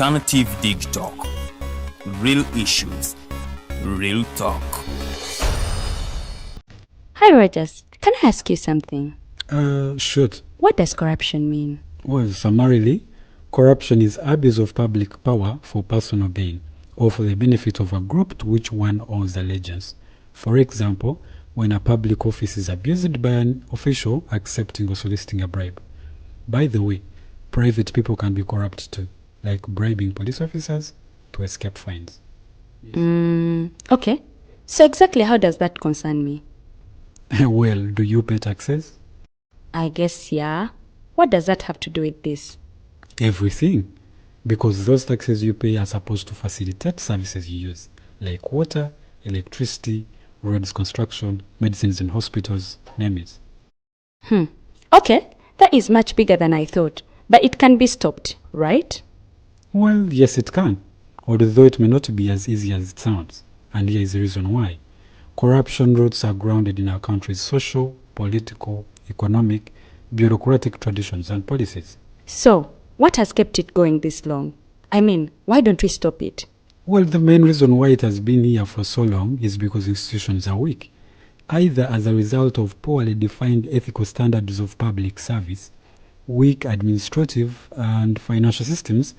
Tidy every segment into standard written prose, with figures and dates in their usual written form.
Alternative Digitalk. Real issues, real talk. Hi, Rogers. Can I ask you something? Shoot. What does corruption mean? Well, summarily, corruption is abuse of public power for personal gain or for the benefit of a group to which one owes allegiance. For example, when a public office is abused by an official accepting or soliciting a bribe. By the way, private people can be corrupt too, like bribing police officers to escape fines. Okay. So exactly how does that concern me? Well, do you pay taxes? I guess, yeah. What does that have to do with this? Everything. Because those taxes you pay are supposed to facilitate services you use, like water, electricity, roads construction, medicines in hospitals, name it. Okay, that is much bigger than I thought. But it can be stopped, right? Well, yes, it can, although it may not be as easy as it sounds. And here is the reason why. Corruption roots are grounded in our country's social, political, economic, bureaucratic traditions and policies. So, what has kept it going this long? I mean, why don't we stop it? Well, the main reason why it has been here for so long is because institutions are weak, either as a result of poorly defined ethical standards of public service, weak administrative and financial systems,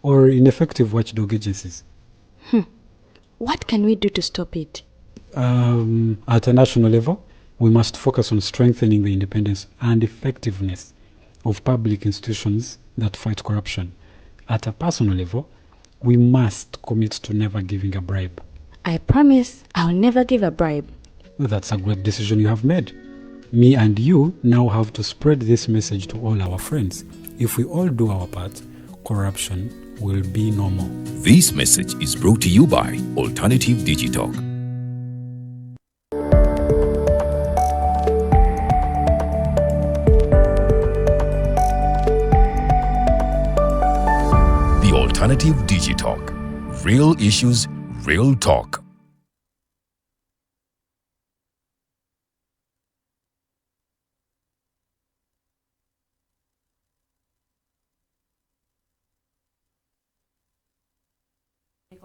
or ineffective watchdog agencies. What can we do to stop it? At a national level, we must focus on strengthening the independence and effectiveness of public institutions that fight corruption. At a personal level, we must commit to never giving a bribe. I promise I'll never give a bribe. That's a great decision you have made. Me and you now have to spread this message to all our friends. If we all do our part, corruption will be no more. This message is brought to you by Alternative Digitalk. The Alternative Digitalk. Real issues, real talk.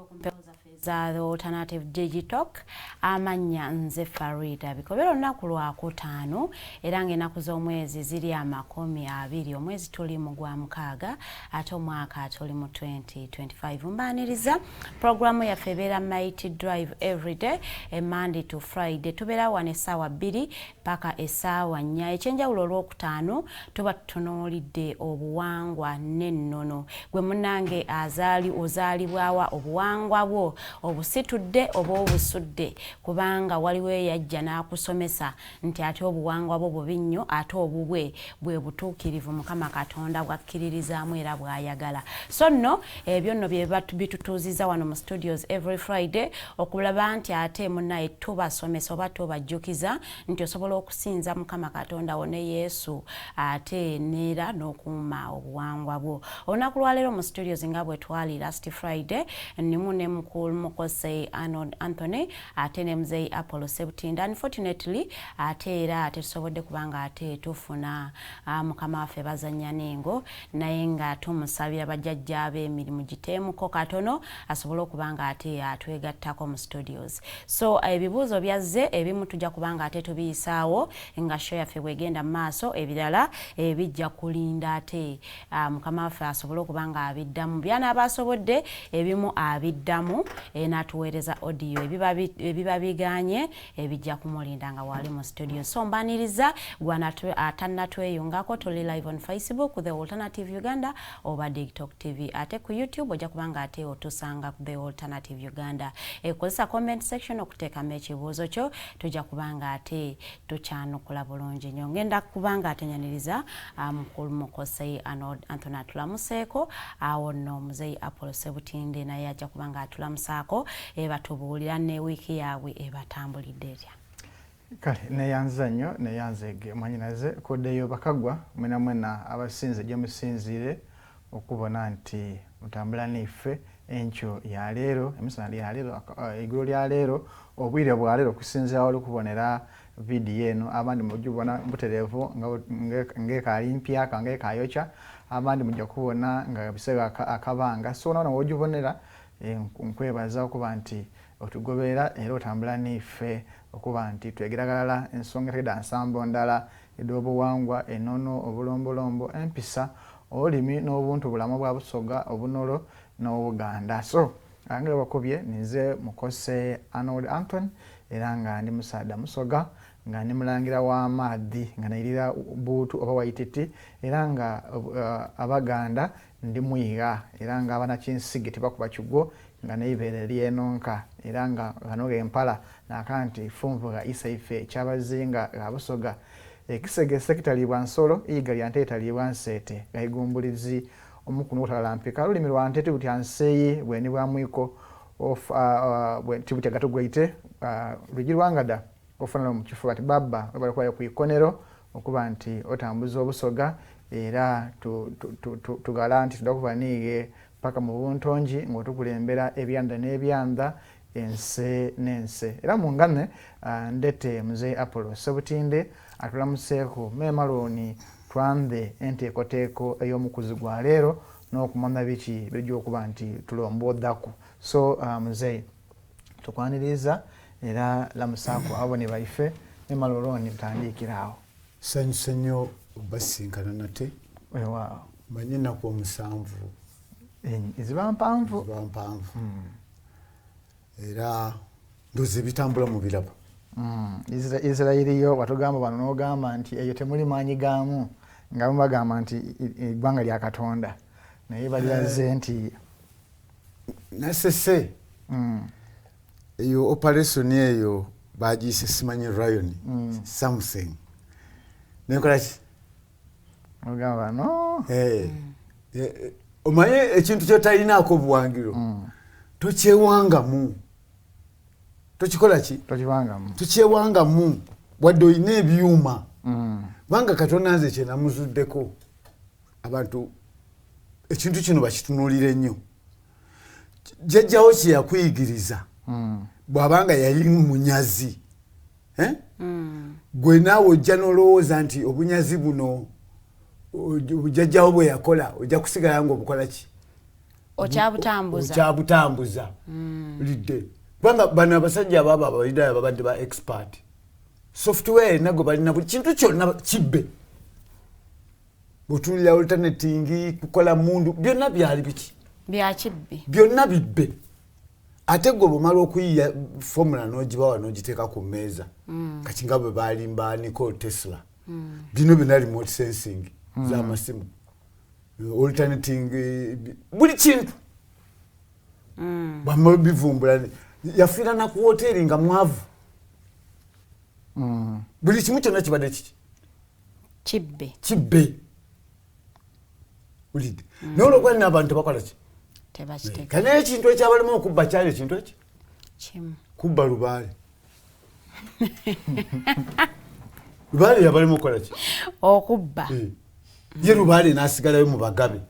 Ku mpewo zaffe eza The Alternative Digitalk, amannya nze Farida Bikobera. Olunaku lwakutaano era ng'ennaku z'omwezi ziri 20, omwezi tuli mu gwa mukaaga ate omwaka tuli mu 2025. Mbaaniriza. Puroguramu yaffe ebeera Mighty Drive everyday, Monday to Friday. Tubeera wano essaawa 2 paka essaawa 4. Ekyenjawulo, olwokutaano tuba tutunuulidde obuwangwa n'ennono. Gwe munnange azaali ozaalibwawa, obuwangwa bwo obusitudde oba obusudde? Kubanga waliwo eyajja n'akusomesa nti ate obuwangwa bwo bubi nnyo, ate obubwe bwe butuukirivu Mukama Katonda bwakkiririzaamu era bw'ayagala. So nno ebyo nno bye bitutuuziza wano mu studios every Friday, okulaba nti ate munnaye tubasomesa oba tubajjukiza nti osobola okusinza Mukama Katonda wo ne Yesu ate neera n'okuuma obuwangwa bwo. Olunaku lwaleero mu studios, nga bwe twali last Friday, nimu ne mukulu Mukose Arnold Anthony ate ne Muzeyi Apollo Sebutinda. Unfortunately, ate era tetusobodde kubanga ate tufuna mukama waffe bazanya n'engo, naye nga tumusabira bajjajja b'emirimu giteemuko katono asobole okuba nga ate atwegattako mu studios. So ebibuuzo byazze, ebimu tujja kubanga ate tubiyisaawo nga show yaffe bwegenda mu maaso, ebirala bijja kulinda ate mukama waffe asobole okuba nga abiddamu byanaaba asobodde. Ebimu abiddamu n'atuweereza audio, ebiba biganye ebijja kumulinda nga wali mu studio. So mbaniriza gwe atannatweyungako. Tuli live on Facebook, The Alternative Uganda oba Digitalk TV, ate ku YouTube ojja kubanga ate otusanga ku The Alternative Uganda. Ekozesa comment section okuteekamu ekibuuzo kyo, tujja kubanga ate tukyanukula bulungi nnyo. Ngenda kubanga ate nyaniriza mukulu Mukosei Arnold Anthony atulamuseeko. Awo nno Muzeyi Apollo Sebutinde naye ajja kubanga atulamusaako, ebatubuulira ne wiiki yaabwe ebatambulidde etya. Kale neyanza nnyo, neyanzege mwanyinaze kuddeyo bakagwa mwena mwena abasinze gye musinziire okubona nti mutambula neife enkyo ya leero, emisana lya leero, eggulo lya leero, obwire bwa leero, okusinziira wali okubonera. Vidiyo eno abandi mujubona butereevu ng'ekaali mpyaka ng'ekayokya, abandi mujja kubona nga biseera akabanga. So wona wojubonera, nkwebaza okuba nti otugoberera era otambula niffe okuba nti twegeragalala ensonga etegeda nsambo ndala ed'obuwangwa, enono, obulombolombo, empisa, olulimi n'obuntu bulamu bwa Busoga, Obunolo n'Obuganda. So nga bakubye ninze Mukose Arnold Anthony, era nga ndi musaadha Musoga, nga ndi mulangira w'amaadhi, nga nairira Buutu oba Waititi, era nga Abaganda ndi mwiga, era nga abanakinsige tebakuba kigwo, nga neibeere lyenonka, era nga gano gempala naka nti funvuga isaife kyabazinga ga Busoga. Ekisegese kitaliibwa nsolo, iyiga lya nte litaliibwa nseete, gaigumbulizi omukuno gutalampika lulimi lwa nte tibutya nseeyi bweni bwa mwiko tibutya gatugwaite lwigi lwangada ofanana mu kifuba ti baba webale kubayo ku ikonero okuba nti otambuza Obusoga, era tugala nti tudda kuba niiye paka mu buntongi ng'otukulembera ebyanda n'ebyanda, ense n'ense. Era mungane ndete Muzeeyi Apollo Sebutinde atulamuseeko meemalooni twambe enteekoteeko ey'omukuzi gwa leero n'okumanya biki bijja okuba nti tulomboddaku. So Muzeeyi, tukwaniriza era lamusaako ababoni baife meemalooni tutandikira awo. Sanyuse nnyo obasinkana nate. Weewaawo. Manyi ennaku 7 Ziba mpanvu. Ziba mpanvu. Era ndowooza ebitambula mu birabo. Isirayiri yo watugamba bano n'ogamba nti eyo temuli maanyi gaamu, nga bamu bagamba nti eggwanga lya Katonda, naye baliraze nti Nasese eyo operation eyo bagiyise simanyi Lion something, nenkola ki? Ogamba no. Omanye ekintu kyotalinaako obuwangiro tokyewangamu, tokikola ki? Tokiwangamu. Tokyewangamu wadde olina ebyuma, kubanga Katonda nze kyenamuzuddeko, abantu ekintu kino bakitunuulira ennyo. Jjajjawo kye yakuyigiriza bw'abanga yali munyazi, eh? Gwe naawe ojja n'olowooza nti obunyazi buno jjajjawo bwe yakola ojja kusigala ng'obukola ki? Okyabutambuza. Okyabutambuza lidde, kubanga bano abasajja abaabo Abayudaaya babadde ba expert. Software yenna gwe balina, buli kintu kyonna kibbe. Bwetunulira alternating kukola mundu, byonna byali biki? Byakibbi. Byonna bibbe. Ate gwe bwomala okuyiya formula n'ogibawa n'ogiteeka ku mmeeza, kati nga bwe balimba Nikola Tesla, bino byonna remote sensing z'amasimu, alternating, buli kintu bamala bivumbula. Yafiira na ku woteeri nga mwavu. Buli kimu kyonna kibadde kiki? Kibbe. Kibbe. Ulidde? Naye olwokuba nina abantu tebakola ki? Tebakitegeera. Kanaye ekintu ekyabalimu okubba kyali ekintu eki kimu. Kubba lubaale. Lubaale yabalimu okukola ki? Okubba. Ye lubaale n'asigalayo mu bagabe,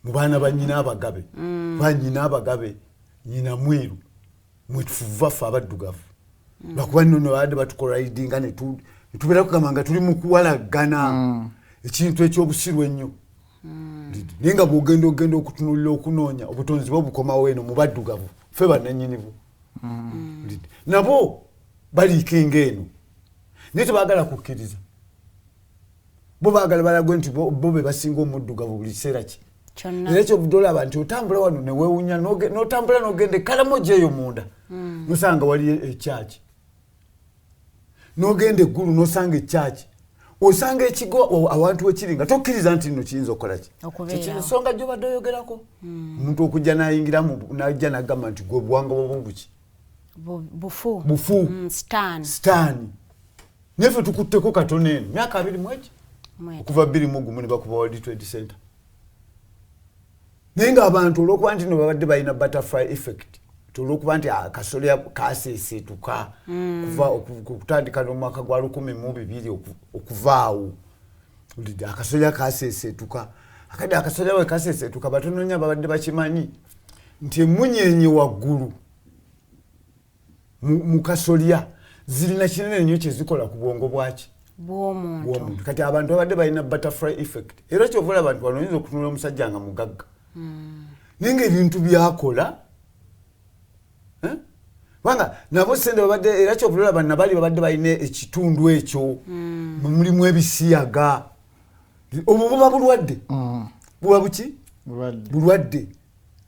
mu baana ba nnyina abagabe, ba nnyina abagabe, nnyina mwiru, mwetufuva ffe abaddugavu. Lwakuba nno babadde batukoraidinga netubeera kugamba nga tuli mu kuwalagana ekintu ekyobusiru ennyo. Naye nga bwogenda ogenda okutunuulira okunoonya obutonzi bwe bukomawo eno mu baddugavu, ffe bannannyinibu nabo baliikinga eno, naye tebaagala kukkiriza. Bo baagala balagwe nti bo be basinga omuddugavu buli kiseera ki. Kyonna. Era kyovudde olaba nti otambula wano newewunya, n'otambula n'ogenda ekalamoja eyo munda, nosanga waliyo ekyaki, n'ogenda eggulu n'osanga ekyaki, osanga ekigo awantu wekiri nga tokkiriza nti nno kiyinza okukola ki. Okubeerawo. Kyekino ensonga gy'obadde oyogerako, omuntu okujja n'ayingiramu n'ajja n'agamba nti gwe obuwangwa bwo buki? Bufu. Bufu. Sitaani. Sitaani. Naye ffe tukutteko katono eno myaka abiri mu eki? Mweta. Okuva 2001 ne bakuba World Trade Center, naye ng'abantu olw'okuba nti no babadde balina butterfly effect, nti olw'okuba nti akasolya kaseeseetuka kuva okutandika n'omwaka gwa 1002 okuvaawo, Olidde, akasolya kaseeseetuka. Akadde akasolya bwe kaseeseetuka, batono nnyo ababadde bakimanyi nti emunyeenye waggulu mu kasolya Zirina kinene nnyo kyezikola ku bwongo bwaki? Bw'omuntu. Kati abantu babadde balina butterfly effect. Era kyova olaba abantu wano oyinza okutunula omusajja nga mugagga, naye nga ebintu byakola, eh? Kubanga nabo sente babadde, era kyova olaba nabali babadde balina ekitundu ekyo mulimu ebisiyaga. Obwo buba bulwadde, buba buki? Bulwadde.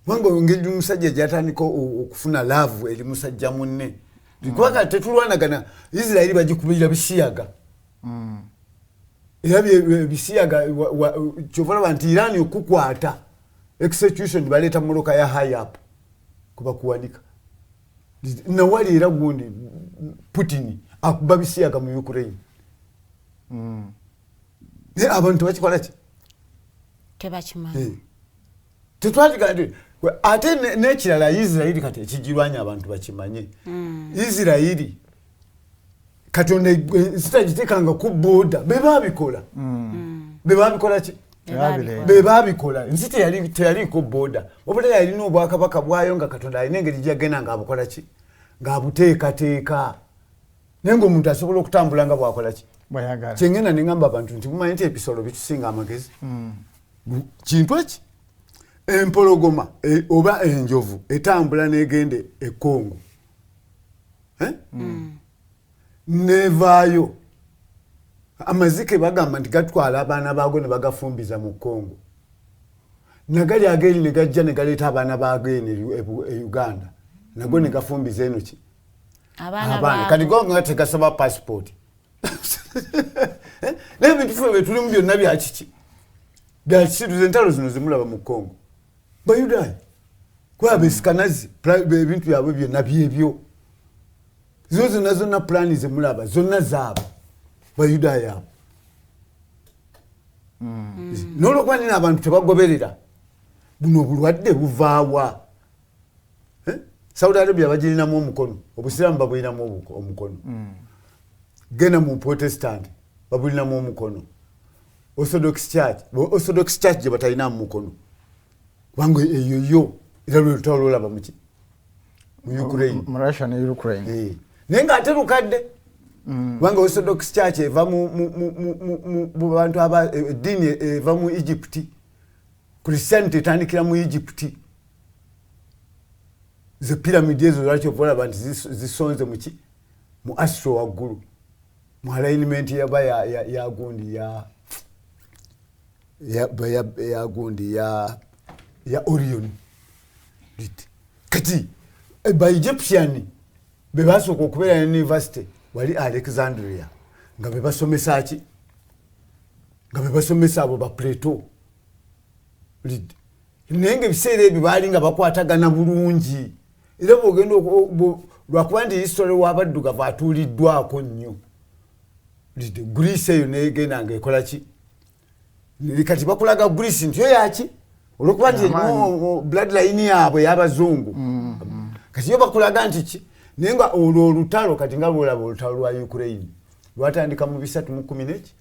Kubanga engeri omusajja gyatandika okufuna love eri musajja munne, kubanga tetulwanagana. Isirairi bagikubirira bisiyaga, era bisiyaga. Kyova olaba nti Iran okukwata execution baleeta mmotoka ya Hiab kubakuwanika nawali. Era gundi Putin akuba bisiyaga mu Ukraine, naye abantu tebakikola ki? Tebakimanyi. Tetwatiga nti ate n'ekirala Isirairi kati ekigirwanya abantu bakimanye, Isirairi Katonda sitagitekanga ku border. Bebabikola, bebabikola ki? Bebabikola. Nsi teyaliiko border, wabula yalina obwakabaka bwayo nga Katonda alina engeri gyagenda ngaabukola ki, ngaabuteekateeka, naye nga omuntu asobola okutambula nga bwakola ki, kyengenda neŋamba abantu nti mumanyi nti ebisolo bitusinga amagezi. Kintu eki empologoma oba enjovu etambula negenda e Congo, eh? Nevaayo amazike bagamba nti gatwala abaana baago ne bagafumbiza mu Congo, nagali ageri ne gajja ne galeeta abaana baago eno e Uganda, nago ne gafumbiza eno ki abaana. Kati go nga tegasaba passport. Eh? Naye ebintu ffe byetulimu byonna byakiki? Byakisiruza. Entalo zino zemulaba mu Congo, Bayudaaya kuba besikanazi, ebintu byabwe byonna byebyo. Zo zonna zonna pulaani zemulaba zonna zaabo Bayudaaya abo. Nolwokuba nina abantu tebagoberera buno obulwadde buvaawa. Eh? Saudi Arabia bagirinamu omukono, obusiraamu babulinamu omukono. Genda mu Protestant babulinamu omukono, Orthodox Church, Orthodox Church gye batalinamu mukono, kubanga eyo yo era lwe lutalo lwolaba muki mu Ukraine. Mu Russia ne Ukraine. Eh. Naye ngaate lukadde, kubanga Orthodox Church eva mu bantu aba eddiini eva mu Egypt. Christianity etandikira mu Egypt. Ze pyramid ezo lwaki ova olaba nti zisonze muki mu astro waggulu mu alignment yaba ya gundi ya gundi ya Orion. Kati ba Egyptian be basooka okubeera ne university wali Alexandria, nga be basomesa ki, nga be basomesa abo ba Plato. Naye nga ebiseera ebyo baali nga bakwatagana bulungi. Era bwogenda lwakuba nti history w'abaddugavu atuuliddwako nnyo. Greece eyo negenda nga ekola ki? Kati bakulaga Greece nti yo yaki olwokuba nti bloodline yaabwe y'abazungu. Kati yo bakulaga nti ki, naye nga olwo olutalo kati nga lwolaba olutalo lwa Ukraine lwatandika mu 310 neki,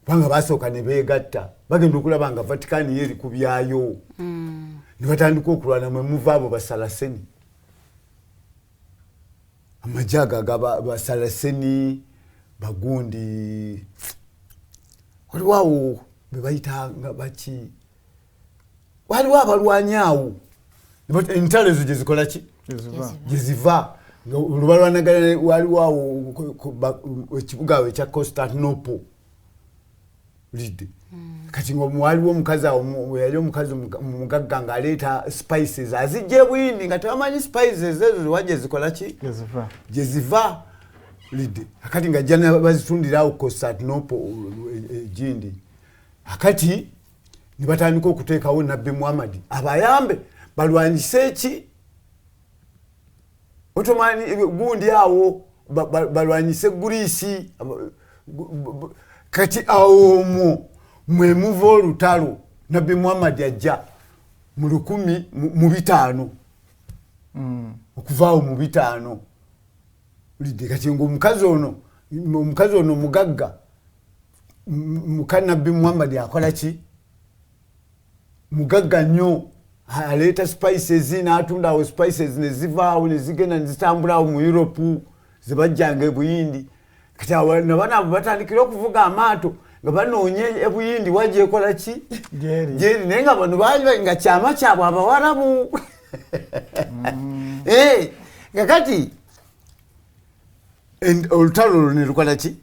kubanga basooka ne beegatta, bagenda okulaba nga Vatican ye eri ku byayo, ne batandika okulwana. Mwe muva abo Basalaseni, amagye ago aga Basalaseni bagundi. Waliwo awo be bayitanga baki, waliwo abalwanyi awo. Entalo ezo gyezikola ki, gyeziva olwo balwanagana. Waliwo awo ekibuga awo ekya Constantinople lidde. Kati nga waliwo omukazi awo yali omukazi mugagga ng'aleeta spices azijja ebuyindi, nga tebamanyi spices ezo wa gyezikola ki, gyeziva lidde. Akati nga ajja bazitundira awo Constantinople egindi. Akati ne batandika okuteekawo Nabbi Muhammadi abayambe balwanyise eki Ottomani gundi awo balwanyise Guriisi. Kati awo omwo mwemuva olutalo. Nabbi Muhammadi ajja mu 1005, okuvaawo mu 50 lidde. Kati nga omukazi ono mugagga, muka Nabbi Muhammadi akola ki, mugagga nnyo, aleeta spices n'atunda awo. Spices nezivaawo nezigenda nezitambula awo mu Europe. Zebajjanga ebuyindi. Kati nabana abo batandikira okuvuga amaato nga banoonya ebuyindi wagyekola ki? Gyeri. Naye nga bano baali nga kyama kyabwe Abawarabu. Kakati olutalo olwo ne lukola ki?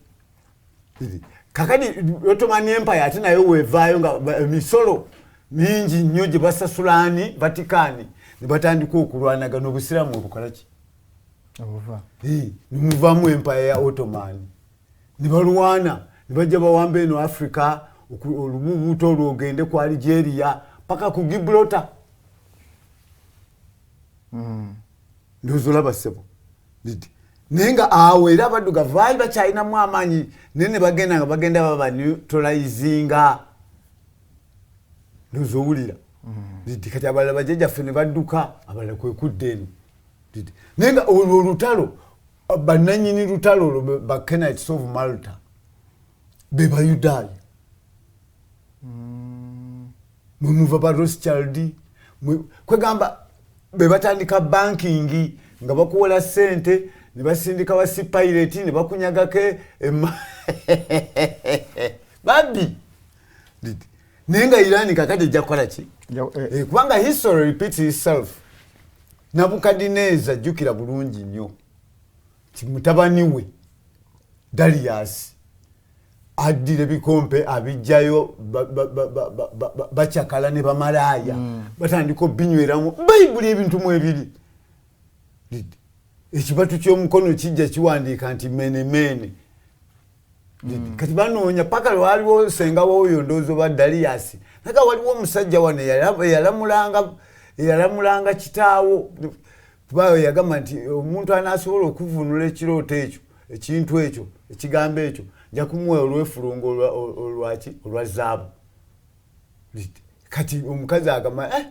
Kakati Ottoman Empire ate nayo weevaayo nga emisolo mingi nnyo gye basasulaani Vatikani, ne batandika okulwanagana Obusiraamu obukola ki? Nemuvaamu empire ya Ottoman, ne balwana ne bajja bawamba eno Africa, olububuuto olwo ogende ku Algeria paka ku Gibraltar. Ndowooza olaba ssebo. Naye nga awo era abaddugavu baali bakyalinamu amaanyi, naye ne bagenda nga bagenda babaneutralizinga. Ndowooza owulira. Kati abalala bajjajjaffe ne badduka, abalala kwe kudda eno. Naye nga olwo olutalo, bannannyini lutalo olwo ba Knights of Malta be Bayudaaya. Mwe muva ba Rothschild, kwegamba be batandika banking nga bakuwola ssente ne basindika ba sea pirate ne bakunyagako babbi. Naye nga Iran kakati ejja kukola ki? Kubanga history repeats itself. Nabukadineza jjukira bulungi nnyo ti mutabani we Darius addira ebikompe abijjayo, bacyakala ne bamalaaya, batandika obinyweramu. Bayibuli ebintu mwebiri. Ekibatu ky'omukono kijja kiwandiika nti mene mene. Kati banoonya paka lwaliwo senga woyo ndowooza oba Darius naga waliwo omusajja wano eyalamulanga kitaawo, kuba yagamba nti omuntu anaasobola okuvunula ekirooto ekyo, ekintu ekyo, ekigambo ekyo, nja kumuwa olwefulungu olwaki olwa zaabu. Kati omukazi agamba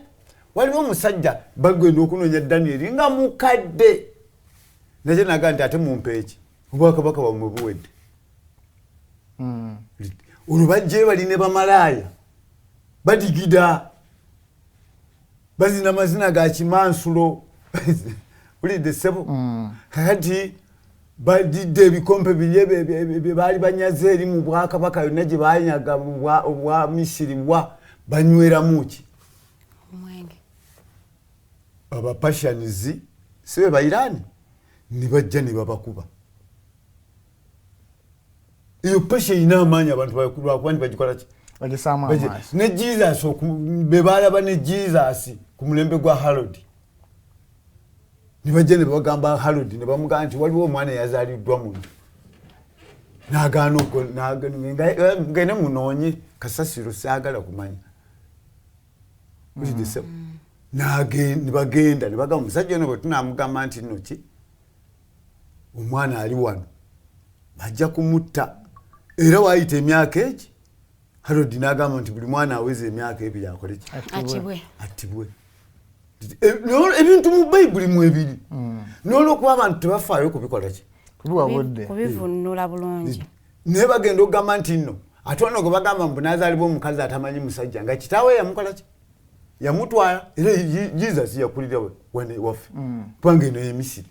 waliwo omusajja bagenda okunoonya Danieri nga mukadde, nakye naga nti ate mumpe eki, obwakabaka bwammwe buwedde. Olwo bajjayo bali ne bamalaaya badigida bazina mazina ga kimansulo. Ulidde ssebo? Kakati badidde ebikompe biri bye baali banyaze eri mu bwakabaka yonna gye banyaga obwa Misiri wa banyweramu ki? Omwenge. Abapashanizi si be Bairani ne bajja ne babakuba. Eyo Pasha erina amaanyi, abantu lwakuba nti bagikola ki? Bagisaamu amaaso. Ne Jesus be baalaba ne Jesus ku mulembe gwa Herod ne bajja ne bagamba Herod ne bamugamba nti waliwo omwana eyazaaliddwa muno, n'agaana ngende munoonye kasasiro saagala kumanya. Ne bagenda ne bagamba omusajja ono bwe tunaamugamba nti nno ki omwana ali wano bajja kumutta. Era waayita emyaka egi Herod n'agamba nti buli mwana aweza emyaka 2 akole ki? Attibwe. Attibwe. Ebintu mu Bayibuli mu ebiri. N'olwokuba abantu tebafaayo kubikola ki? Kubiwa budde. Kubivunula bulungi. Naye bagenda okugamba nti nno ate ono gwe bagamba mbu n'azaalibwa omukazi atamanyi musajja nga kitaawe yamukola ki? Yamutwala. Era Jesus yakulira wano ewaffe. Kubanga eno ye Misiri.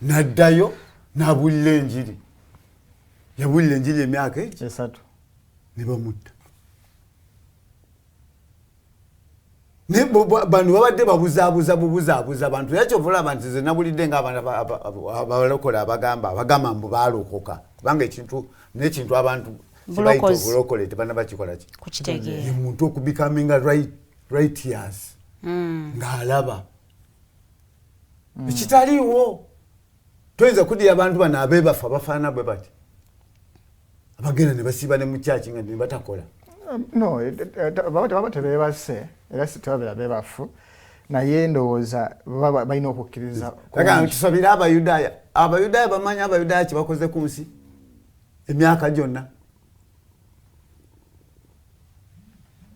N'addayo n'abuulira enjiri. Yabuulira enjiri emyaka egi? 3. Ne bamutta. Naye bano babadde babuzaabuza bubuzaabuza abantu. Era kyova olaba nti nze nabulidde nga abantu abalokole abagamba mbu baalokoka. Kubanga n'ekintu abantu kye bayita Bulokozi. obulokole tebannabakikola ki? Kukitegeera. Ye muntu okubikaminga righteous. Ng'alaba. Ekitaliiwo. Toyinza kuddira abantu bano abeebafu abafaanana bwe bati. Abagenda ne basiiba ne mu kyaki nga ne batakola. No, baba tebeebase, era si tebabeera beebafu, naye ndowooza baba balina okukkiriza Kagamba kungi. tusabire Abayudaaya. Abayudaaya bamanyi Abayudaaya kye bakoze ku nsi emyaka gyonna.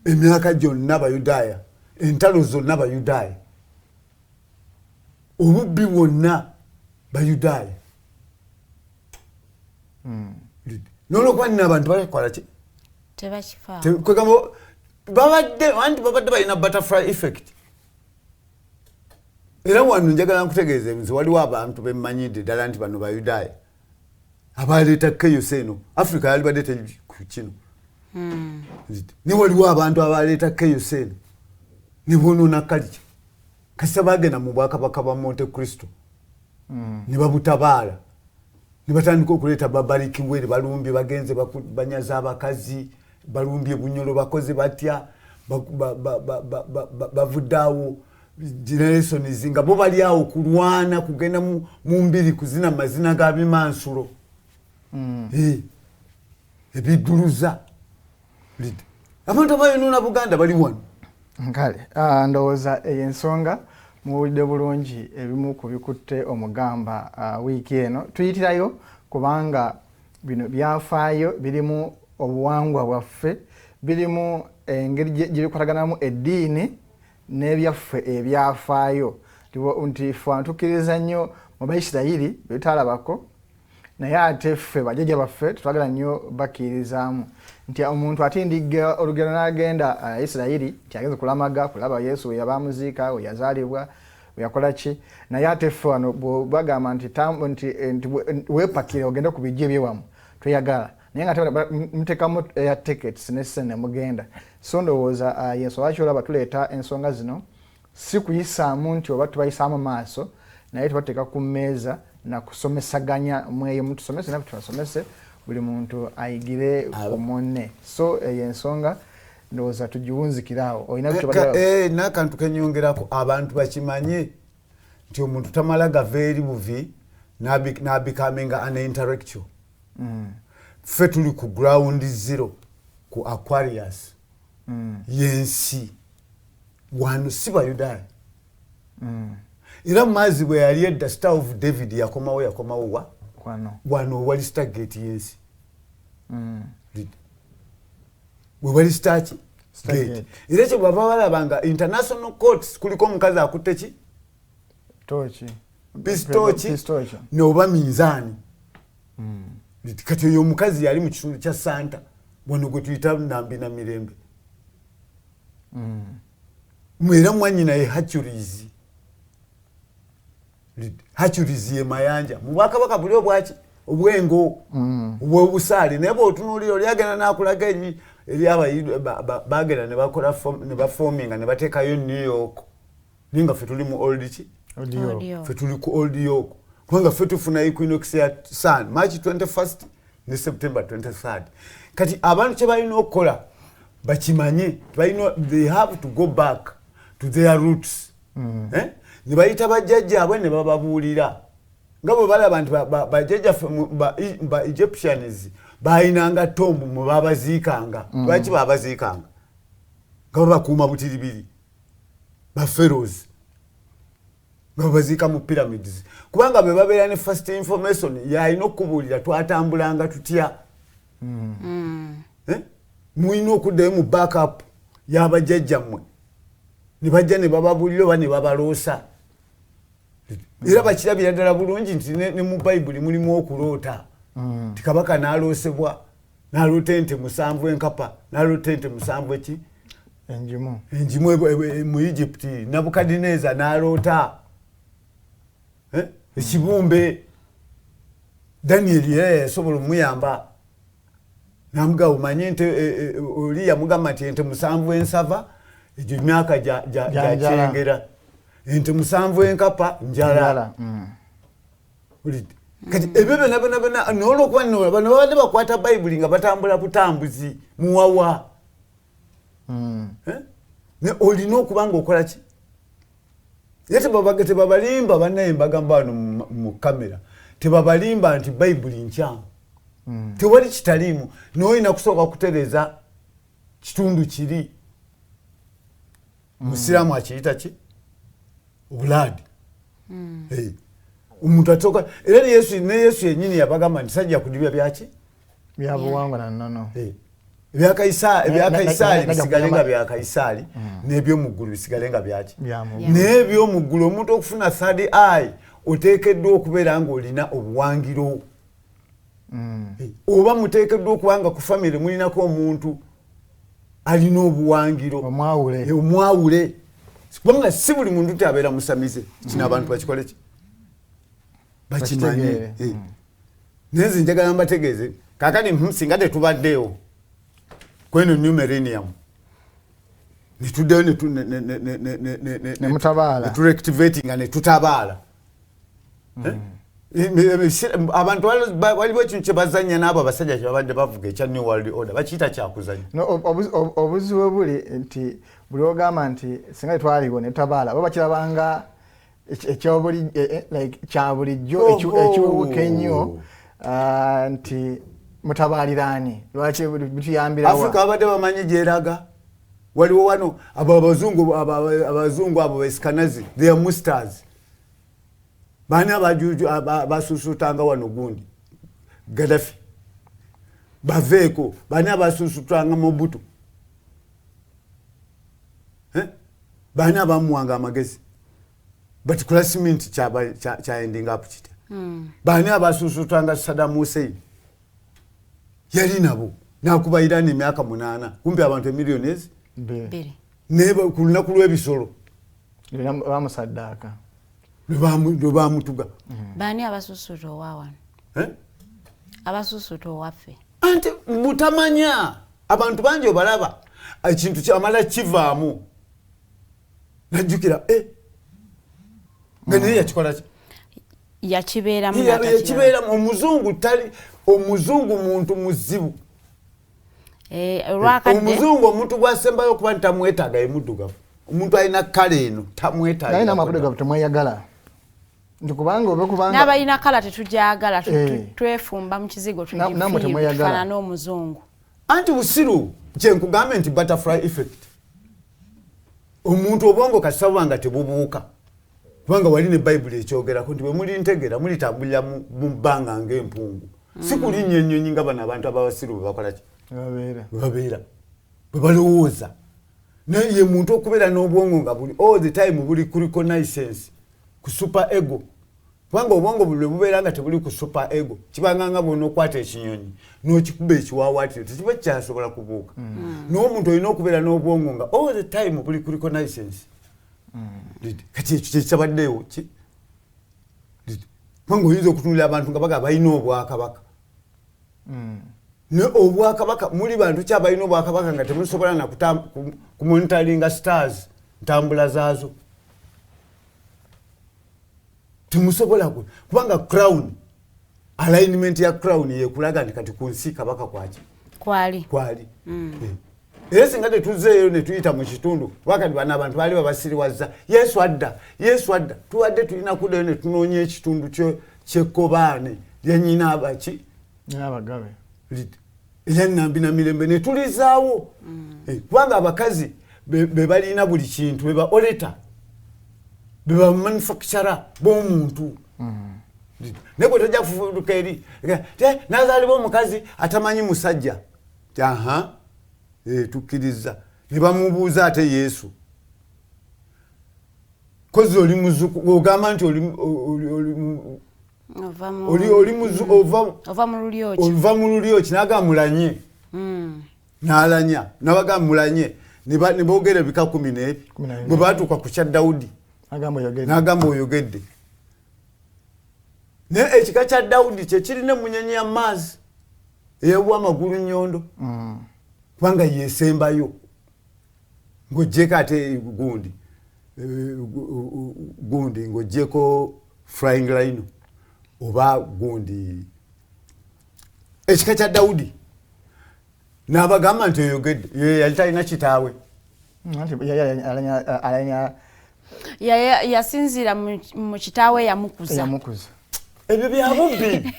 Emyaka gyonna Abayudaaya, entalo zonna Abayudaaya, obubbi bwonna Bayudaaya. N'olwokuba nno abantu bakola ki? Tebakifaako. Kwegamba babadde, anti babadde balina butterfly effect. Era wano njagala nkutegeeze nti waliwo abantu bemmanyidde ddala nti bano Bayudaaya abaleeta chaos eno. Africa yalibadde teri ku kino. Ne waliwo abantu abaleeta chaos eno ne bonoona culture. Kasita bagenda mu bwakabaka bwa Monte Cristo ne babutabaala, ne batandika okuleeta barbaric were, balumbye, bagenze banyaza abakazi, balumbye Bunyolo, bakoze batya, bavudde awo generations nga bo bali awo kulwana, kugenda mu mbiri, kuzina mazina ga bimansulo. Ebidduluza abantu abayonoona Buganda bali wano. Kale ndowooza eyo ensonga muwulidde bulungi. Ebimu ku bikutte omugamba wiiki eno tuyitirayo, kubanga bino byafaayo, birimu obuwangwa bwaffe, birimu engeri gye bikwataganamu eddiini n'ebyaffe ebyafaayo, nti ffe tukkiriza nnyo mu Baisirayiri betutalabako, naye ate ffe bajjajja baffe tetwagala nnyo bakkirizaamu nti omuntu atindigga olugendo n'agenda Isirayiri nti agenze kulamaga kulaba Yesu we yabamuziika, we yazaalibwa, we yakola ki. Naye ate ffe wano bagamba nti nti weepakire ogende ku bijja ebyewamu, tweyagala, naye nga ate muteekamu air tickets ne ssente ne mugenda. So ndowooza yensonga lwaki olaba tuleeta ensonga zino, si kuyisaamu nti oba tubayisaamu maaso, naye tubateeka ku mmeeza nakusomesaganya mweyo, mutusomese naffe tubasomese, buli muntu ayigire ku munne. So eyo ensonga ndowooza tugiwunzikire awo. Olina N'akantu kenyongerako, abantu bakimanye nti omuntu tamala gava eri buvi n'abecominga an intellectual. Ffe tuli ku ground zero, ku Aquarius yensi wano, si Bayudaaya. Era mu maazi bwe yali edda, Star of David yakomawo, yakomawo wa? Wano. Wano wali stargate yensi. Wewali star ki? Stargate. Gate. Era ekyo bwaba balaba nga international courts kuliko omukazi akutte ki? Toki. Pistoki. Pistoki. Noba minzaani. Kati oyo omukazi yali mu kitundu kya Santa wano gwe tuyita Nambi na Mirembe. Era mwanyina ye Hercules. Hercules ye Mayanja mu bwakabaka buli obwaki, obwengo, obwobusaale. Naye bwotunuulira oli agenda nakulaga eri bagenda ne bakola ne baforminga ne bateekayo New York, naye nga ffe tuli mu old ki? Old York. Old York. Ffe tuli ku Old York, kubanga ffe tufuna equinox ya sun March 21st ne September 23rd. Kati abantu kye balina okukola bakimanye, balina, they have to go back to their roots. Eh? Ne bayita bajjajjaabwe ne bababuulira nga bwe balaba nti bajjajjaffe ba Egyptians bayinanga tomb mwe babaziikanga. Lwaki babaziikanga? Nga babakuuma butiribiri, ba pharaohs nga babaziika mu pyramids, kubanga bwe babeera ne first information yalina okubuulira twatambulanga tutya. Eh? Mulina okuddayo mu backup y'abajjajjammwe ne bajja ne bababuulira oba ne babaloosa. Era bakirabira ddala bulungi nti ne mu Bayibuli mulimu okuloota, ti kabaka n'aloosebwa, n'aloota ente 7 enkapa, n'aloota ente 7 eki? Enjimu. Enjimu mu Egypt. Nabukadineza n'aloota, eh? Ekibumbe. Daniel era yasobola omuyamba namugamba omanye ente oli yamugamba nti ente 7 ensava egyo myaka Gya gya njala. kyengera, ente 7 enkapa njala. Njala. Owulidde? Kati ebyo byonna byonna byonna nolwokuba nno bano babadde bakwata Bayibuli nga batambula butambuzi muwawa. Eh? Ne olina okuba nga okola ki? Ye tebabalimba bannaye, mbagamba wano mu kamera, tebabalimba nti Bayibuli nkyamu. Tewali kitaliimu, naye olina kusooka kutereeza kitundu kiri. Musiraamu akiyita ki? Obulaadi. Eh. Omuntu asooka era ne Yesu yennyini yabagamba nti sajja kudibya byaki? Byabuwangwa na nnono. Eh. Ebya Kayisaali bisigale nga bya Kayisaali, n'ebyomuggulu bisigale nga byaki? Bya mu Naye ebyomuggulu, omuntu okufuna third eye oteekeddwa okubeera ng'olina obuwangiro. Eh, oba muteekeddwa okuba nga ku famire mulinako omuntu alina obuwangiro. Omwawule. Eh, omwawule. Kubanga si buli muntu nti abeera musamize. Kino abantu bakikole ki? Bakimanye. Naye nze njagala mbategeeze kaakati singa tetubaddeewo kweno new millennium netuddeyo netureactivatinga netutabaala. Abantu waliwo ekintu kyebazanya n'abo abasajja kyebabadde bavuga ekya New World Order, bakiyita kyakuzanya. Obuzibu buli nti buli ogamba nti singa tetwaliwo netutabaala bo bakirabanga kya bulijjo ekiwewuka ennyo nti mutabaliraani lwaki bituyambirawa. Afrika babadde bamanyi gyeraga. Waliwo wano abo abazungu abo besikanazi, they are musters. Baani abasuusutanga wano gundi Gaddafi baveeko, baani abasuusutanga Mobutu, baani abamuwanga amagezi, but classmate kyaendinga up kitya? Baani abasuusutanga Saddam Hussein? Yali nabo nakuba Iran emyaka 8 kumpi abantu emiliyoni ezi naye ku lunaku lw'ebisolo bamusaddaaka lwe bamutuga. Baani abasuusuta owa wano? Abasuusuta owaffe anti butamanya. Abantu bangi obalaba ekintu kyamala kivaamu najjukira nga naye yakikola ki? Yakibeeramu. Yakibeeramu. Omuzungu tali, omuzungu muntu muzibu. Omuzungu omuntu gwasembayo okuba nti tamwetaaga ye muddugavu. Omuntu alina kale eno tamwetaaga. Naye namwe abaddugavu temweyagala. Nti kubanga oba kubanga n'abalina kala tetujagala, twefumba mu kizigo tufaanane omuzungu. Anti busiru kyenkugambe nti butterfly effect. Omuntu obwongo kasaba nga tebubuuka. Kubanga wali ne Bayibuli ekyogerako nti bwe mulintegeera mulitambulira mu bbanga ng'empungu. Si kulinnya ennyonyi nga bano abantu ababasiru bwe bakola ki? Bwe babeera. Bwe balowooza. Naye ye muntu okubeera n'obwongo nga buli all the time buli ku reconnaissance, ku super ego. Kubanga obwongo buli lwe bubeera nga tebuli ku super ego, kibanga nga bw'onookwata ekinyonyi n'okikuba ekiwaawaatiro tekiba kikyasobola kubuuka. N'omuntu olina okubeera n'obwongo nga all the time buli ku reconnaissance. Kati ekyo kyekitabaddeewo ki? Kubanga oyinza okutunulira abantu nga bagamba balina obwakabaka. Ne obwakabaka muli bantu ki abalina obwakabaka nga temusobola na kumonitoringa stars ntambula zaazo? Temusobola kubanga crown alignment ya crown yekulaga nti kati ku nsi kabaka kwaki? Kwali. Era singa tetuzzeeyo ne tuyita mu kitundu wakati bano abantu baali babasiriwazza Yesu adda, Yesu adda, tubadde tulina kuddayo ne tunoonya ekitundu ky'ekkobaane lya nnyina abaki? N'abagabe. Erya Nnambi na Mirembe ne tulizaawo. Kubanga abakazi be balina buli kintu, be ba oleta, be ba manufacturer b'omuntu. Naye bwe tojja kufuuka eri n'azaalibwa omukazi atamanyi musajja. Aha, tukkiriza. Ne bamubuuza ate Yesu. Kozi oli muzuku, ogamba nti oli ova mu lulyo ki? N'agamba mulanye. N'alanya. N'abagamba mulanye. Ne boogera ebika 12. Bwe baatuuka ku kya Dawudi. N'agamba oyogedde. Naye ekika kya Dawudi kye kirina emmunyenye ya Mars eyewa amagulu nnyondo. Kubanga yesembayo. Ng'oggyeko ate gundi. Gundi ng'oggyeko flying rhino oba gundi ekika kya Dawudi. N'abagamba nti oyogedde. Ye yali talina kitaawe. Yasinziira mu kitaawe yamukuza. Ebyo bya bubbi.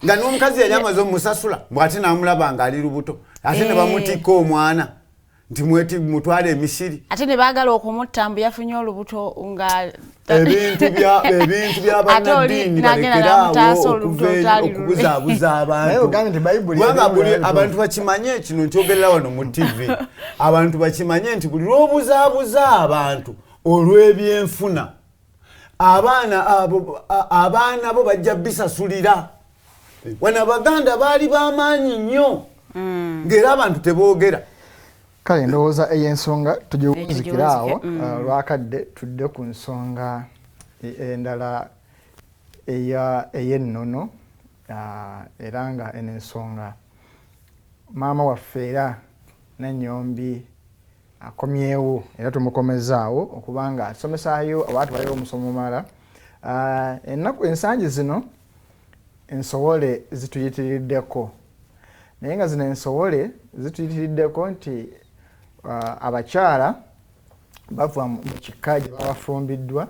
Nga n'omukazi yali amaze omusasula bw'ate n'amulaba ng'ali lubuto ate ne bamutikka omwana nti mutwale emisiri. Ate ne baagala okumutta mbu yafunye olubuto nga ebintu bya bannaddiini balekeraawo okubuzaabuza abantu. Kubanga buli abantu bakimanye kino nkyogerera wano mu TV. Abantu bakimanye nti buli lw'obuzaabuza abantu olw'ebyenfuna abaana bo bajja bisasulira. Wano Abaganda baali b'amaanyi nnyo ng'era abantu teboogera. Kale ndowooza ey'ensonga tugiwunzikira awo Tugiwunzike, olwakadde, tudde ku nsonga endala ey'ennono, era nga eno ensonga maama waffe era Nanyombi akomyewo, era tumukomezaawo okubanga atusomesaayo oba atwalayo omusomo omulala. Ennaku ensangi zino ensowole zituyitiriddeko, naye nga zino ensowole zituyitiriddeko nti abakyala bava mu kika gye babafumbiddwa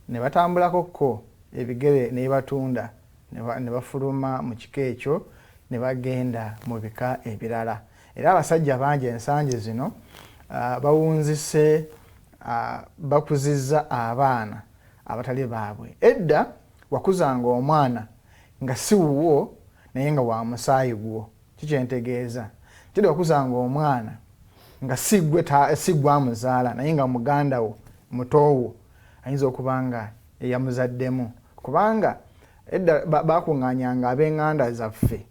ne batambulako ko ebigere ne batunda ne bafuluma mu kika ekyo ne bagenda mu bika ebirala. Era abasajja bangi ensangi zino bawunzise, bakuzizza abaana abatali baabwe. Edda wakuzanga omwana nga si wuwo naye nga wa musaayi gwo. Kikyentegeeza kiri, wakuzanga omwana nga si gwe amuzaala naye nga muganda wo, muto wo, ayinza okuba nga eyamuzaddemu, kubanga edda bakuŋŋaanyanga ab'eŋŋanda zaffe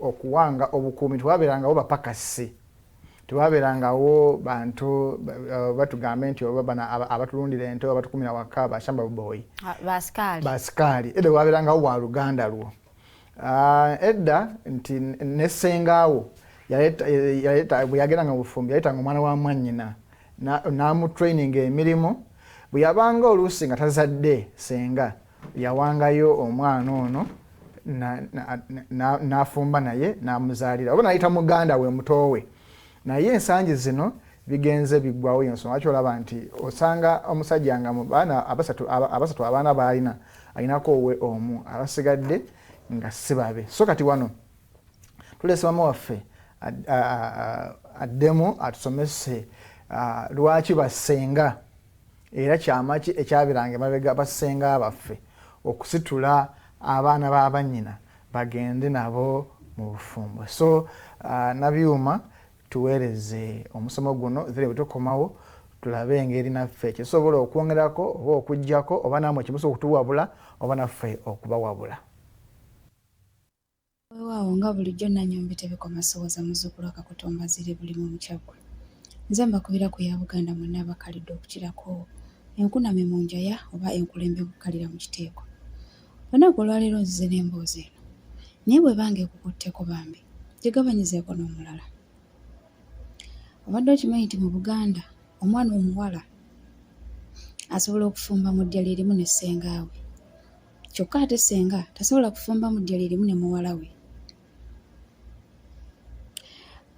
okuwanga obukuumi. Tewabeerangawo bapakasi, tewabeerangawo bantu batugambe nti oba bano abatulundira ente oba batukumira waka, bashamba boy, Basikaali. Basikaali. Edda wabeerangawo wa luganda lwo. Edda nti ne ssengaawo bwe yagendanga mu bufumbi yaleetanga omwana wa mwannyina n'amutraininga emirimu. Bwe yabanga oluusi nga tazadde, ssenga yawangayo omwana ono n'afumba naye n'amuzaalira oba n'ayita muganda we muto we. Naye ensangi zino bigenze biggwawo. Ensonga lwaki olaba nti osanga omusajja nga mu baana abasatu abaana b'alina alinako owe omu, abasigadde nga si babe. So kati wano tuleese mama waffe addemu atusomese lwaki bassenga, era kyamaki ekyabiranga emabega bassenga baffe okusitula abaana b'abannyina bagende nabo mu bufumbo. So Nabyuma, tuweereze omusomo guno, then bwe tukomawo tulabe engeri naffe kyetusobola okwongerako oba okugjako, oba nammwe kyemusobola okutuwabula oba naffe okubawabula. Weewaawo, nga bulijjo Nanyombi Tebikoma Siwoza, muzzukulu Akakutumba ziri buli mu Kyaggwe. Nze mbakubira ku ya Buganda mwenna abakalidde okukirako enkuname mu njaya oba enkulembe kukalira mu kiteeko. Olunaku olwaleero nzize n'emboozi eno. Naye bw'ebanga ekukutteko bambi, gigabanyizeeko n'omulala. Obadde okimanyi nti mu Buganda omwana omuwala asobola okufumba mu ddya lye limu ne ssengaawe, kyokka ate ssenga tasobola kufumba mu ddya lye limu ne muwala we.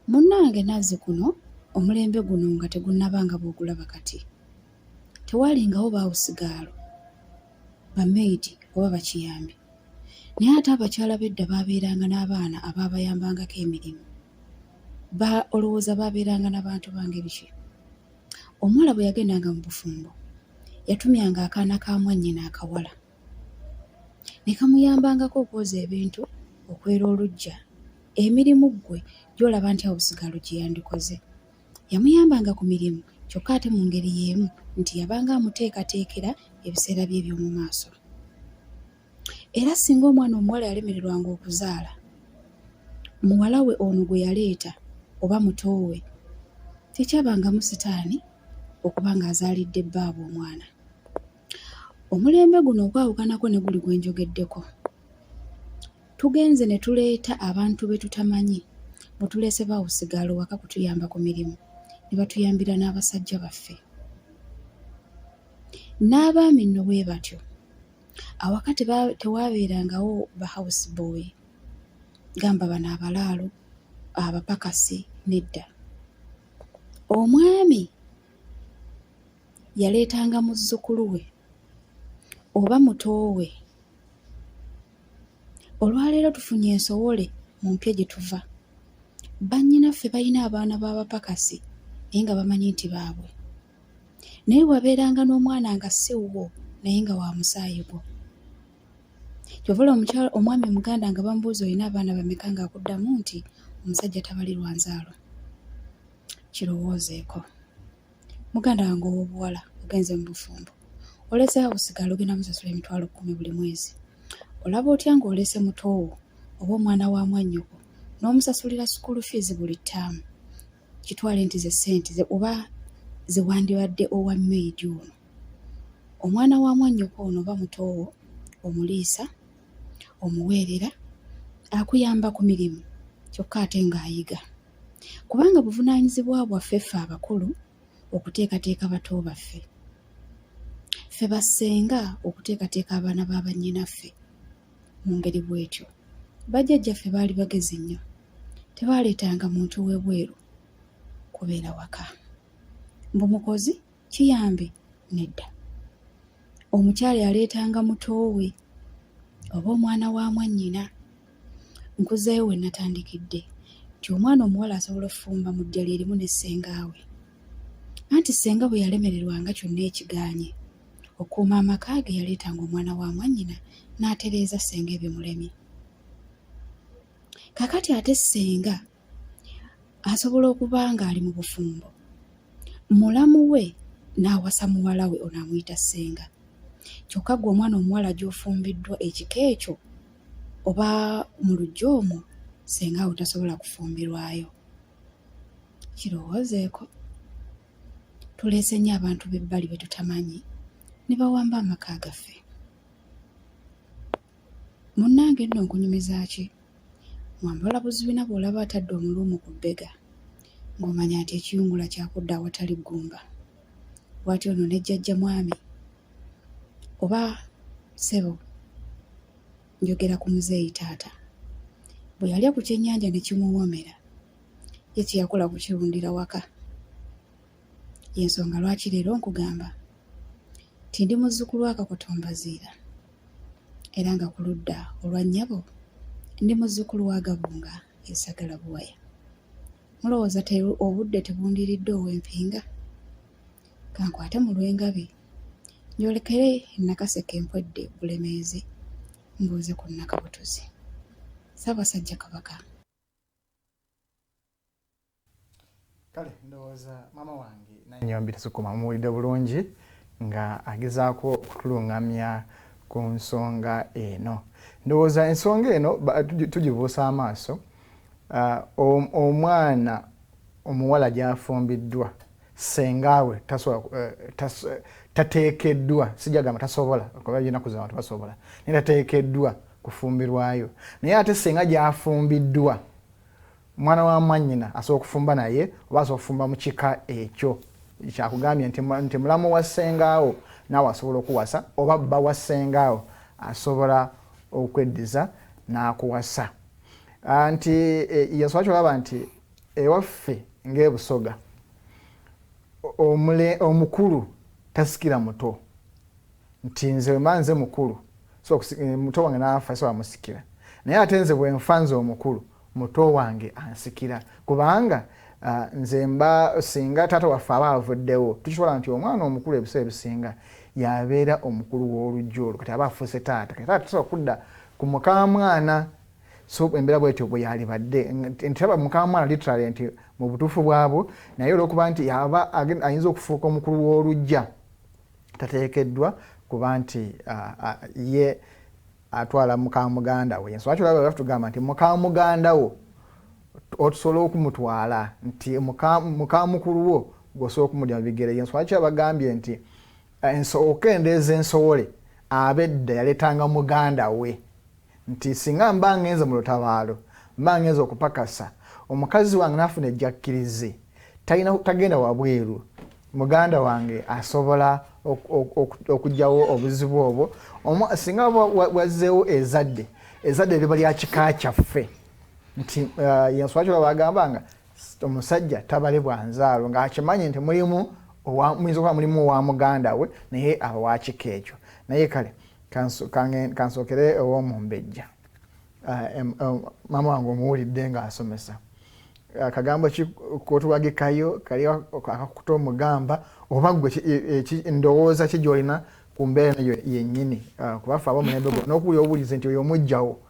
Munnange nazzi kuno omulembe guno nga tegunnaba nga bw'ogulaba kati, tewaalingawo baawusigaalo, ba maid oba bakiyambi. Naye ate abakyala b'edda baabeeranga n'abaana abaabayambangako emirimu. Ba olowooza baabeeranga na bantu ba ngeri ki? Omuwala bwe yagendanga mu bufumbo, yatumyanga akaana ka mwannyina akawala ne kamuyambangako okwoza ebintu, okwera oluggya, emirimu ggwe gy'olaba nti awusigaalo gye yandikoze. Yamuyambanga ku mirimu kyokka ate mu ngeri y'emu nti yabanga amuteekateekera ebiseera bye eby'omu maaso. Era singa omwana omuwala yalemererwanga okuzaala, muwala we ono gwe yaleeta oba muto we, tekyabangamu sitaani okuba ng'azaalidde bbaabwe omwana. Omulembe guno okwawukanako ne guli gwe njogeddeko, tugenze ne tuleeta abantu be tutamanyi, mbu tuleese baawusigaalo waka kutuyamba ku mirimu, ne batuyambira n'abasajja baffe. N'abaami nno bwe batyo. Awaka tewaabeerangawo ba house boy, gamba bano abalaalo, abapakasi, nedda. Omwami yaleetanga muzzukulu we oba muto we. Olwaleero tufunye ensowole mu mpya gye tuva. Bannyinaffe balina abaana b'abapakasi naye nga bamanyi nti baabwe. Naye wabeeranga n'omwana nga si wuwo naye nga wa musaayi gwo. Ky'ova olaba omukyala omwami Omuganda nga bamubuuza olina abaana bameka ng'akuddamu nti omusajja tabalirwa nzaalo. Kirowoozeeko. Muganda wange ow'obuwala ogenze mu bufumbo. Olese awusigala ogenda musasula 100,000 buli mwezi. Olaba otya ng'olese muto wo oba omwana wa mwannyoko n'omusasulira school fees buli ttaamu? Kitwale nti ze ssente oba ze wandibadde owa maid ono. Omwana wa mwannyoko ono oba muto wo omuliisa, omuweerera, akuyamba ku mirimu kyokka ate ng'ayiga. Kubanga buvunaanyizibwa bwaffe ffe abakulu okuteekateeka bato baffe. Ffe bassenga okuteekateeka abaana ba bannyinaffe mu ngeri bw'etyo. Bajjajjaffe baali bagezi nnyo. Tebaaleetanga muntu w'ebweru kubeera waka. Mbu mukozi, kiyambi? Nedda. Omukyala yaleetanga muto we oba omwana wa mwannyina. Nkuzzeeyo we natandikidde nti omwana omuwala asobola okufumba mu ddya lye limu ne ssenga we. Anti ssenga bwe yalemererwanga kyonna ekigaanye okukuuma amaka ge yaleetanga omwana wa mwannyina n'atereeza ssenga ebimulemye. Kaakati ate ssenga asobola okuba ng'ali mu bufumbo, mulamu we n'awasa muwala we ono amuyita ssenga. Kyokka ggwe omwana omuwala gy'ofumbiddwa ekika ekyo oba mu luggya omwo ssenga wo tasobola kufumbirwayo. Kirowoozeeko. Tuleese nnyo abantu b'ebbali be tutamanyi ne bawamba amaka gaffe. Munnange nno nkunyumiza ki? Mwambala buzibina bw'olaba atadde omuluumu ku bbega ng'omanya nti ekiyungula kyakudda awatali ggumba. Bw'atyo ono ne jjajja mwami oba ssebo njogera ku muzeeyi taata bwe yalya ku kyennyanja ne kimuwoomera ye kye yakola kukirundira waka. Y'ensonga lwaki leero nkugamba nti ndi muzzukulu wa Kakoto Mbaziira era nga ku ludda olwa nnyabo ndi muzzukulu wa Gabunga e Ssagala Buwaya. Mulowooza obudde tebundiridde ow'empinga? Kankwate mu lw'engabi njolekere e Nakaseke Mpwedde Bulemeezi mbuuze ku Nnakabutuzi. Ssaabasajja Kabaka. Kale ndowooza maama wange Nanyombi Tasukuma mumuwulidde bulungi nga agezaako okutulungamya ku nsonga eno. Ndowooza ensonga eno tugibuusa amaaso. Omwana omuwala gy'afumbiddwa ssenga we tateekeddwa, sijja gamba tasobola kuba ennaku zino abantu basobola, naye tateekeddwa kufumbirwayo. Naye ate ssenga gy'afumbiddwa mwana wa mwannyina asobola okufumba naye oba asobola okufumba mu kika ekyo. Kyakugambye nti mulamu wa ssengaawo naawe asobola okuwasa oba bba wa ssengaawo asobola okweddiza n'akuwasa. Nti yensonga kyolaba nti ewaffe ng'ebusoga omukulu tasikira muto, nti nze mba nze mukulu so muto wange n'afa so amusikira, naye ate nze bwe nfa nze omukulu muto wange ansikira, kubanga nze mba singa taata waffe aba avuddewo tukitwala nti omwana omukulu ebiseera ebisinga yabeera omukulu w'olujja olwo, kati aba afuuse taata, kati taata tasobola kudda ku mukamwana. So embeera bwetyo bwe yalibadde nti taba mukamwana literally nti mu butuufu bwabwo, naye olw'okuba nti yaba ayinza okufuuka omukulu w'olujja tateekeddwa kuba nti ye atwala mukamuganda we. Ensonga kyolaba tugamba nti mukamuganda wo otusobola okumutwala nti mukamukulu wo gw'osobola okumulya mu bigere. Ensonga ki abagambye nti okendeeza ensowole abedda yaleetanga muganda we, nti singa mba ngenze mu lutabaalo mba ngenze okupakasa omukazi wange n'afuna ejjakkirize tagenda wabweru, muganda wange asobola okuggyawo obuzibu obwo. Singa wazzeewo ezadde liba lya kika kyaffe, nti yensonga kyolaba bagamba nga omusajja tabalibwa nzaalo ng'akimanyi nti mulimu muyinza okuba mulimu owa muganda we naye aba wa kika ekyo. Naye kale kansookere ow'omumbejja. Maama wange omuwulidde ng'asomesa kagambo ki kotuwagikayo kali akakuta omugamba oba ggwe ndowooza ki gy'olina ku mbeera eyo yennyini, kuba ffe ab'omulembe guno n'okuwulira obuwulizi nti oyo omuggyawo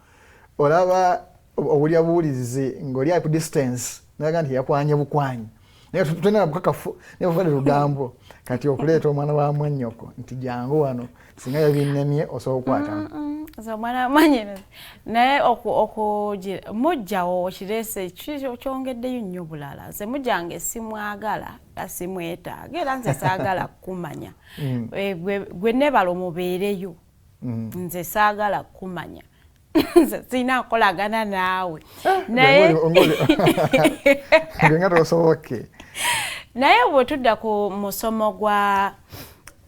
olaba owulira buwulizi ng'oli ku distance naga nti yakwanye bukwanyi, Naye tulina bukakafu naye buvale lugambo. Kati okuleeta omwana wa mwannyoko nti jangu wano, singa yabinnemye osobola okukwatamu. Nze omwana wa mwannyina naye mujjawo okireese kyongeddeyo nnyo bulala. Nze mujjange simwagala, simwetaaga, era nze saagala kumanya. Gwe nebala omubeereyo. Nze saagala kumanya, nze sirina nkolagana naawe. Naye nga tosoboke. Naye bwe tudda ku musomo gwa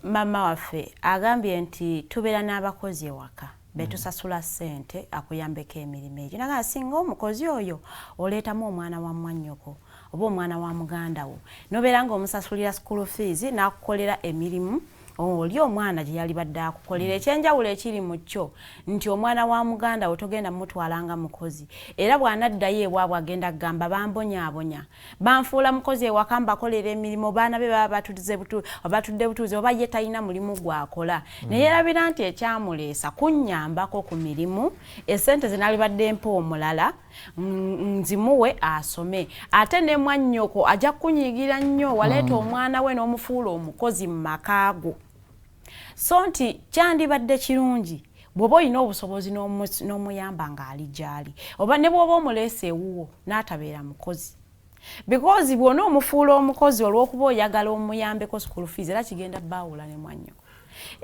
mama waffe, agambye nti tubeera n'abakozi ewaka betusasula ssente akuyambeko emirimu egyo. Naga singa omukozi oyo oleetamu omwana wa mwannyoko oba omwana wa muganda wo, nobeera ng'omusasulira school fees n'akukolera emirimu oli omwana gye yali badde akukolera. Ekyenjawulo ekiri mu kyo nti omwana wa muganda wo togenda mutwalanga mukozi, era bw'anaddayo ewaabwe agenda kugamba, "Bambonyaabonya, banfuula mukozi ewaka, mbakolera emirimu." Baana be baba batudde butuuzi oba ye talina mulimu gwakola. Naye erabira nti ekyamuleesa kunnyambako ku mirimu, esente ze nalibadde mpa omulala nzimuwe asome. Ate ne mwannyoko ajja kukunyiigira nnyo, waleeta omwana we n'omufuula omukozi mu maka go. So nti kyandibadde kirungi bw'oba olina obusobozi n'omuyamba ng'ali gy'ali, oba ne bw'oba omuleese ewuwo n'atabeera mukozi, because bw'ona omufuula omukozi olw'okuba oyagala omuyambeko school fees, era kigenda baawula ne mwannyoko.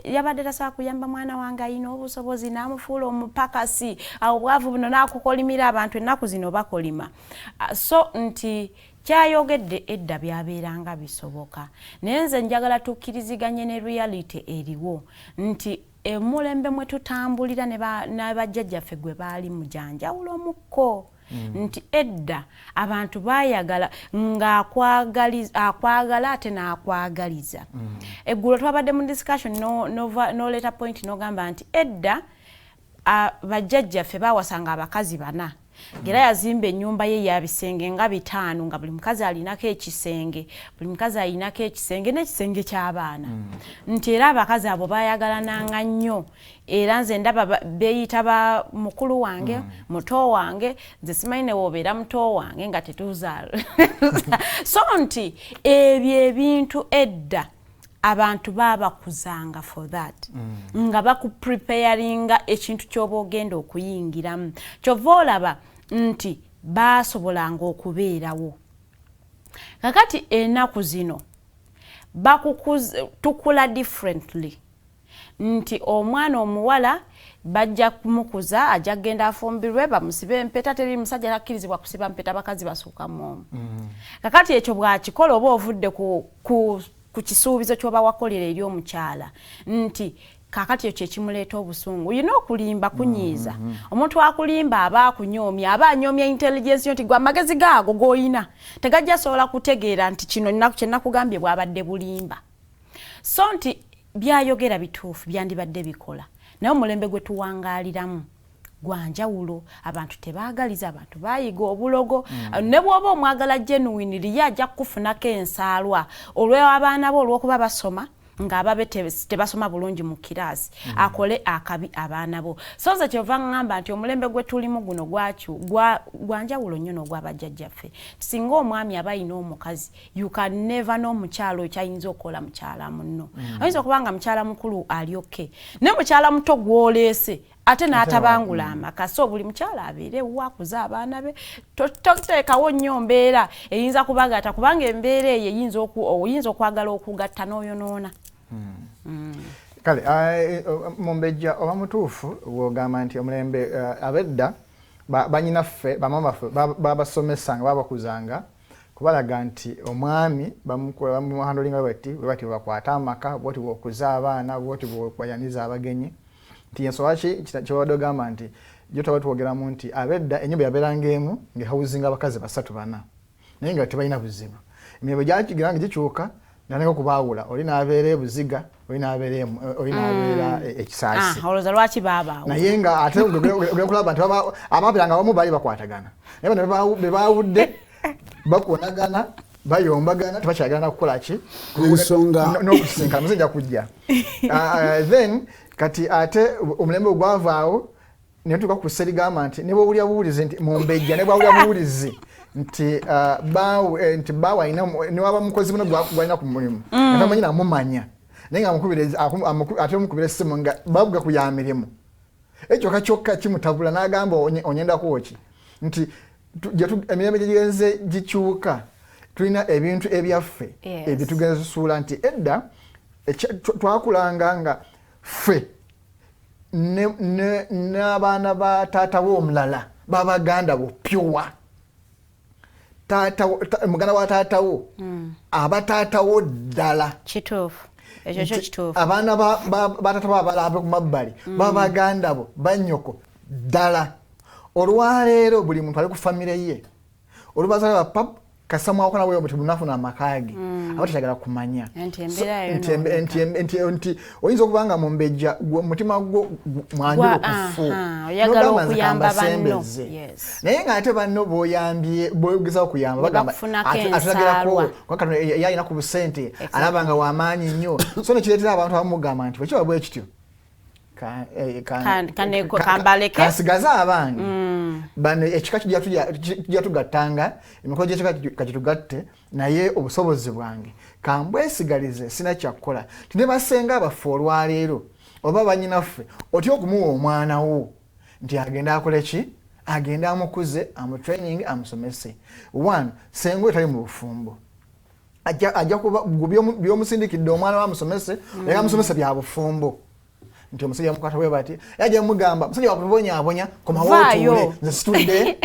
Yabadde tasobola kuyamba mwana wange, alina obusobozi n'amufuula omupakasi. Awo bwavu buno n'akukolimira. Abantu ennaku zino bakolima. So nti kyayogedde edda byabeeranga bisoboka, naye nze njagala tukkiriziganye ne reality eriwo nti emulembe mwe tutambulira ne bajjajjaffe gwe baali mujanjawulo mukko. Nti edda abantu baayagala ng'akwagala ate n'akwagaliza. Eggulo twabadde mu discussion, n'oleeta point n'ogamba nti edda bajjajjaffe baawasanga abakazi bana, era yazimba ennyumba ye ya bisenge nga 5, nga buli mukazi alinako ekisenge, buli mukazi alinako ekisenge n'ekisenge ky'abaana. Nti era abakazi abo baayagalananga nnyo, era nze ndaba beeyita ba mukulu wange, muto wange. Nze simanyi ne woobeera muto wange nga tetuzaala. So nti ebyo ebintu edda abantu baabakuzanga for that, nga bakupreparinga ekintu ky'oba ogenda okuyingiramu. Kyova olaba nti baasobolanga okubeerawo. Kakati ennaku zino tukula differently, nti omwana omuwala bajja kumukuza ajja kugenda afumbirwe, bamusibe empeta. Teri musajja takkirizibwa kusiba mpeta, bakazi basuukamu omu. Kakati ekyo bwakikola, oba ovudde ku kisuubizo ky'oba wakolera eri omukyala, nti kakati ekyo ekimuleeta obusungu. Yina okulimba kunyiiza. Omuntu akulimba aba akunyoomya, aba anyoomya intelligence yo, nti gwe amagezi gaago g'oyina tegajja sobola kutegeera nti kino kyenakugambye bwabadde bulimba. So nti byayogera bituufu, byandibadde bikola, naye omulembe gwe tuwangaaliramu gwanjawulo. Abantu tebaagaliza, abantu bayiga obulogo. Ne bw'oba omwagala genuinely, ye ajja kukufunako ensaalwa olw'abaana bo, olw'okuba basoma ng'ababe tebasoma bulungi mu kiraasi, akole akabi abaana bo. So nze kyova ŋŋamba nti omulembe gwe tulimu guno gwanjawulo nnyo n'ogwabajjajjaffe. Singa omwami aba ayina omukazi, you can never know omukyala oyo kyayinza okukola mukyala munno. Ayinza okuba nga mukyala mukulu ali okay, naye mukyala muto gw'oleese ate n'atabangula amaka. So buli mukyala abeere wakuza abaana be, toteekawo nnyo mbeera eyinza kubagatta, kubanga embeera eyo oyinza okwagala okugatta n'oyonoona. Kale mumbejja, oba mutuufu bwogamba nti omulembe abedda banyinaffe, bamama baffe babasomesanga, babakuzanga kubalaga nti omwami bamuhandlinga bati bwe bati, bwebakwata amaka bwoti, bwokuza abaana bwoti, bwayaniza abagenyi. Nti ensonga ki kyebabadde ogamba nti jo twaba twogeramu nti abedda ennyumba yabeeranga emu ng'ehousinga abakazi basatu bana, naye nga tebalina buzibu. Emirembe gyakigira nga gikyuka, natandika okubaawula, oli n'abeera ebuziga, oli n'abeera ekisaasi. Ah, olowooza lwaki baabaawo? Naye nga ate ogenda kulaba nti ababeeranga awamu baali bakwatagana, naye bano be baawudde bakonagana, bayombagana, tebakyagala kukola ki? Ensonga. N'okusisinkana musajja kujja. Ah, then kati ate omulembe ogwavaawo netuuka ku serigamba nti ne bwowulira buwulizi nti mumbejja ne bwawulira buwulizi. Nti bawe nti bawe ina ni waba mukozi muno gwalina ku mulimu. Atamanyi namumanya. Naye nga amukubira ate omukubira essimu nga bavuga ku ya mirimu. Ekyo kakyokka kimutabula n'agamba onyenda kwoki nti emirembe gyegenze gikyuka, tulina ebintu ebyaffe ebyo tugenze tusuula nti edda twakulanga nga ffe n'abaana ba taata we omulala babaganda bo pyuwa muganda wa taata wo aba taata wo ddala. Kituufu ekyo kyo kituufu. Abaana ba taata bo abalala ku mabbali babaganda bo bannyoko ddala. Olwaleero buli muntu ali ku famire ye, olubazaala ba pap kasamwako nawe omuti munafuna amaka ge aba tekyagala kumanya nti oyinza okuba nga mumbejja omutima gwo mwanjulukufu nogamba. Naye ng'ate banno b'oyambye b'ogezaako okuyamba bagamba atulagerako ye alina ku busente alaba nga w'amaanyi nnyo, so nekireetera abantu abamugamba nti bwekiba bwe kityo kansigaze abange bano ekika kijja tugattanga emikolo gy'ekika kakitugatte, naye obusobozi bwange kambwesigalize sina kyakukola. Ti ne basenga baffe olwaleero oba bannyinaffe otya okumuwa omwana wo nti agende akole ki, agende amukuze, amutraining, amusomese. One, senga oyo tali mu bufumbo, ajja kuba by'omusindikidde omwana we amusomese, naye amusomese bya bufumbo nti omusajja mukwata bwe bati, yajja mugamba musajja wakubonyaabonya, komawo otuule, nze situdde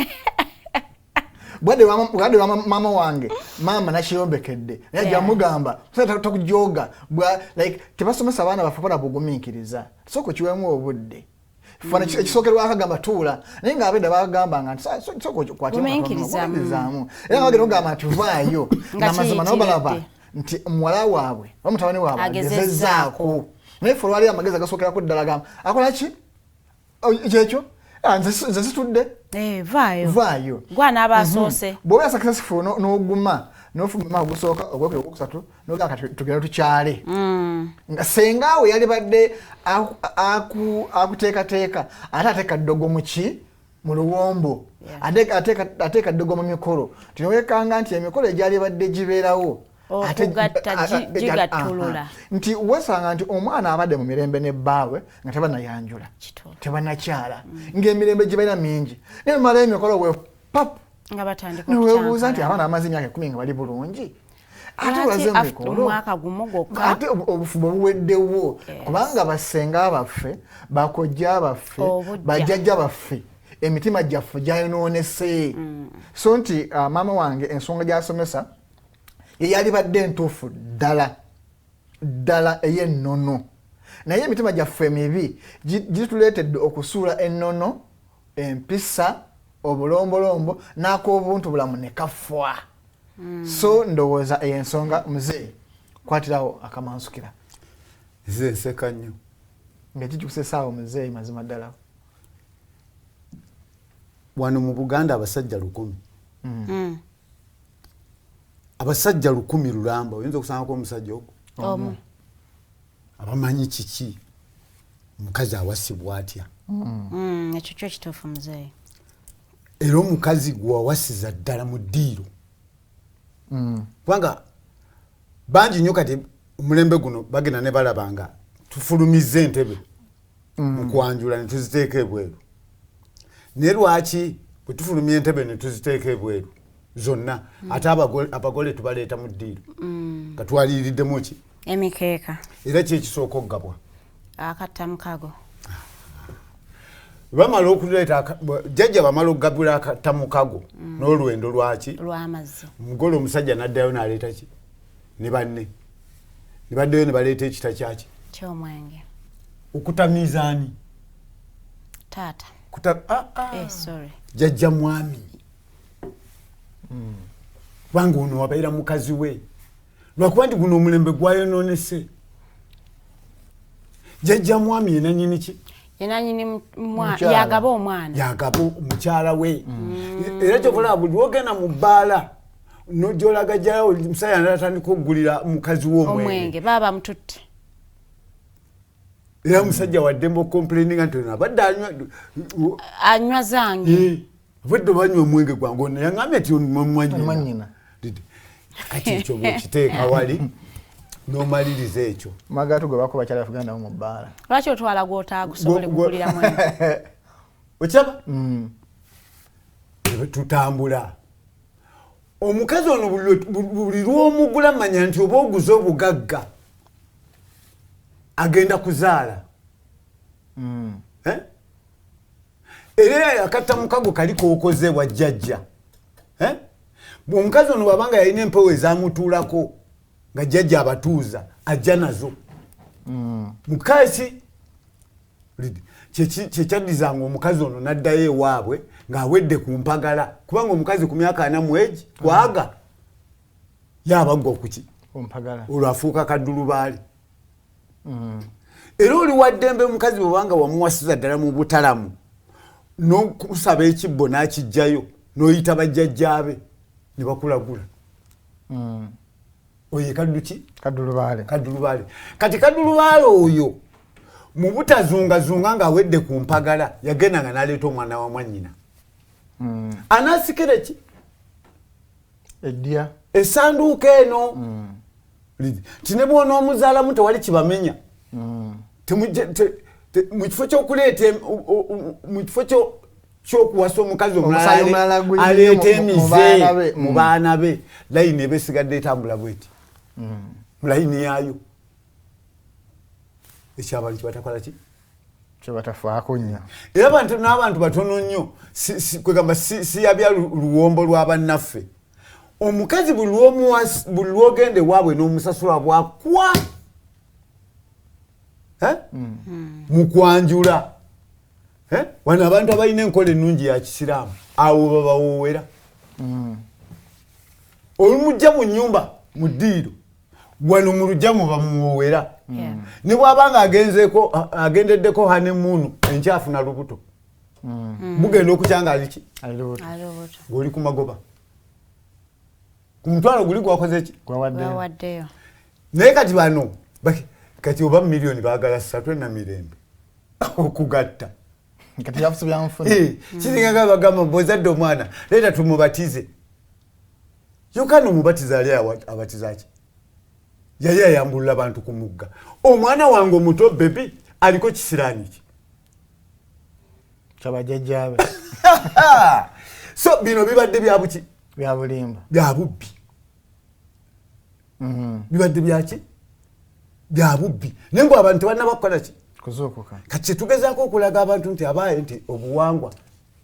bwadde wa maama wange, maama nakiyombekedde, naye ajja mugamba musajja takujoga. Like tebasomesa abaana baffe bala bugumiikiriza, sooka okiweemu obudde. Fana ekisookerwako agamba tuula, naye ng'abedda bagambanga nti sooka okwatigumiikirizaamu, era nga bagenda okugamba nti vaayo ng'amazima nabo balaba nti muwala waabwe oba mutabani waabwe agezezzaako. Naye ffe olwaliyo amagezi agasookerako ddala gamba akola ki kyekyo, nze situdde, vaayo gwanaaba asoose. Bw'obeera successful n'oguma n'ofuma ogusooka, ogwokubiri, ogwokusatu, n'ogamba kati tugende tukyale, nga senga we yali badde akuteekateeka ate ateeka ddogo muki mu luwombo, ateeka ddogo mu mikolo, tinowekanga nti emikolo egyali badde gibeerawo nti wesanga nti omwana abadde mu mirembe ne bbaawe nga tebanayanjula tebanakyala, ng'emirembe gibalina mingi, naye mala emikolo we pap newebuuza nti abaana bamaze emyaka 10 nga bali bulungi, ate olaze mumikolo ate obufumbo buweddewo, kubanga basenga baffe, bakojja baffe, bajjajja baffe, emitima gyaffe gyayonoonese. So nti maama wange ensonga gy'asomesa yeyali badde entuufu ddala ddala ey'ennono, naye emitima gyaffe emibi gituleetedde okusuula ennono, empisa, obulombolombo n'ak'obuntu bulamu ne kafa. So ndowooza eyo ensonga. Muzeeyi, kwatirawo akamansukira. Nze nseka nnyo. Nga kikyusa muzeeyi, mazima ddala. Wano mu Buganda abasajja 1000, abasajja 1000 lulamba, oyinza okusangako omusajja ogwo omu abamanyi kiki omukazi awasibwa atya. Ekyo kyo kituufu muzeeyi. Era omukazi gwewawasiza ddala mu ddiiro, kubanga bangi nnyo kati omulembe guno bagenda ne balaba nga tufulumiza entebe mu kwanjula ne tuziteeka ebweru. Naye lwaki bwe tufulumya entebe ne tuziteeka ebweru zonna, ate abagole tubaleeta mu ddiiro nga twaliriddemu ki? Emikeeka. Era ki ekisooka okugabwa? Akattamukago. Bamala okuleeta jjajja, bamala okugabula akattamukago n'olwendo lwaki? Lw'amazzi. Omugole omusajja n'addayo n'aleeta ki ne banne ne baddayo ne baleeta ekita kyaki? Ky'omwenge. Okutamiizaani? Taata. Sorry. Jjajja mwami, kubanga ono wabeera mukazi we, lwakuba nti guno omulembe gwayonoonese. Jjajja mwami yenanyini ki? Yenanyini yagaba omwana. Yagaba omukyala we. Era kyokola buli lwogenda mu bbaala nojolaga jjayo omusajja natandika okugulira mukazi we omwenge, baba mututte. Era omusajja waddembe okucomplaininga nti ono abadde anywa zange. Obwedde banywa omwenge gwange, ono yaŋambye nti mwanyina. Kati ekyo bwekiteeka wali n'omaliriza ekyo. Magato gwe bakuba kyali afuganda mu bbaala. Lwaki otwala gw'otaagusobole kukulira mwenge? Okiraba? Tutambula. Omukazi ono buli lw'omugula manya nti oba oguze obugagga agenda kuzaala. Era akatta mukago kali k'okoze wa jjajja. Omukazi ono bw'abanga yalina empewo ezamutuulako nga jjajja abatuuza ajja nazo. Mukazi kyekyadizanga omukazi ono n'addayo ewaabwe ng'awedde ku mpagala, kubanga omukazi ku myaka 40 kwaga yabaggwa kuki olwo afuuka kaddulubaale. Era oli waddembe omukazi bw'obanga wamuwasiza ddala mu butalamu n'okusaba ekibbo n'akijjayo n'oyita bajjajjaabe ne bakulagula. Oyo kadduki? Kaddulubaale. Kaddulubaale. Kati kaddulubaale oyo mu butazungazunga ng'awedde ku mpagala yagendanga n'aleeta omwana wa mwannyina. Anaasikira ki? Eddya. Essanduuko eno. Nti ne bw'onoomuzaalamu tewali kibamenya. Mu kifo ky'okuleeta mu kifo ky'okuwasa omukazi omulala aleeta emize mu baana be, layini eba esigadde etambula bweti mu layini yaayo. Ekyabantu kyebatakola ki? Kyebatafaako nnyo. Era abantu n'abantu batono nnyo kwegamba siyabya luwombo lwa bannaffe. Omukazi buli lw'ogenda ewaabwe n'omusasula bwakwa mu kwanjula. Wano abantu abalina enkola ennungi ya kisiraamu awo babawoowera. Olumujja mu nnyumba mu ddiiro wano mu luggya mu bamuwoowera. Ne bw'aba nga agendeddeko honeymoon enkyafuna lubuto. Bugenda okukya nga ali ki? Ng'oli ku magoba. Ku mutwalo guli gwakoze ki? Gwawaddeyo. Naye kati bano kati oba miliyoni baagala 3 na mirembe okugatta. Kati yafuuse byanfuna. Kiringa nga bagamba bw'ozadde omwana leeta tumubatize. Yokaana omubatiza ali abatiza ki? Yali ayambulula abantu ku mugga. Omwana wange omuto bebi aliko kisiraani ki? Kyabajjajjaabe. So bino bibadde bya buki? Bya bulimba. Bya bubbi. Bibadde bya ki? Bya bubbi. Naye mbu abantu tebannaba kukola ki? Kuzuukuka. Kati kye tugezaako okulaga abantu nti abaaye nti obuwangwa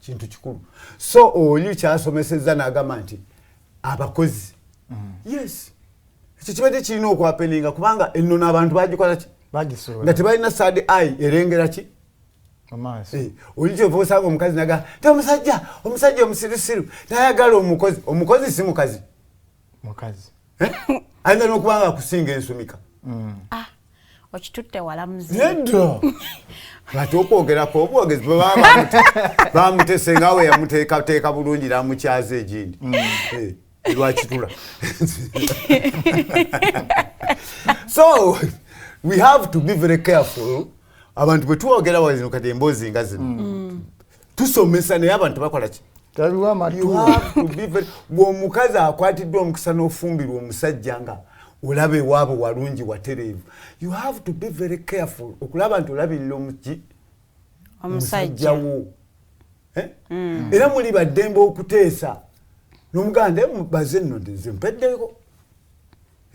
kintu kikulu. So oli kyasomesezza n'agamba nti abakozi. Yes. Ekyo kibadde kirina okwapeninga kubanga ennono abantu bagikola ki? Bagisuula. Nga tebalina third eye erengera ki? Amaaso. Oli kyova osanga omukazi naga ti omusajja omusirusiru tayagala omukozi. Omukozi si mukazi. Mukazi. Ayinza n'okuba nga akusinga ensumika. Okitutte wala muzibu. Nedda. Ate okwogerako obwogezi bwe bamutese nga we yamuteekateeka bulungi n'amukyaza egindi. Lwakitula. So we have to be very careful. Abantu bwe twogera wano kati emboozi nga zino. Tusomesa naye abantu bakola ki? You have to be very bw'omukazi akwatiddwa omukisa n'ofumbirwa omusajja nga olaba ewaabwe walungi watereevu. You have to be very careful okulaba nti olabirira omusajja wo. Era muli baddembe okuteesa n'omuganda baze nno nze mpeddeko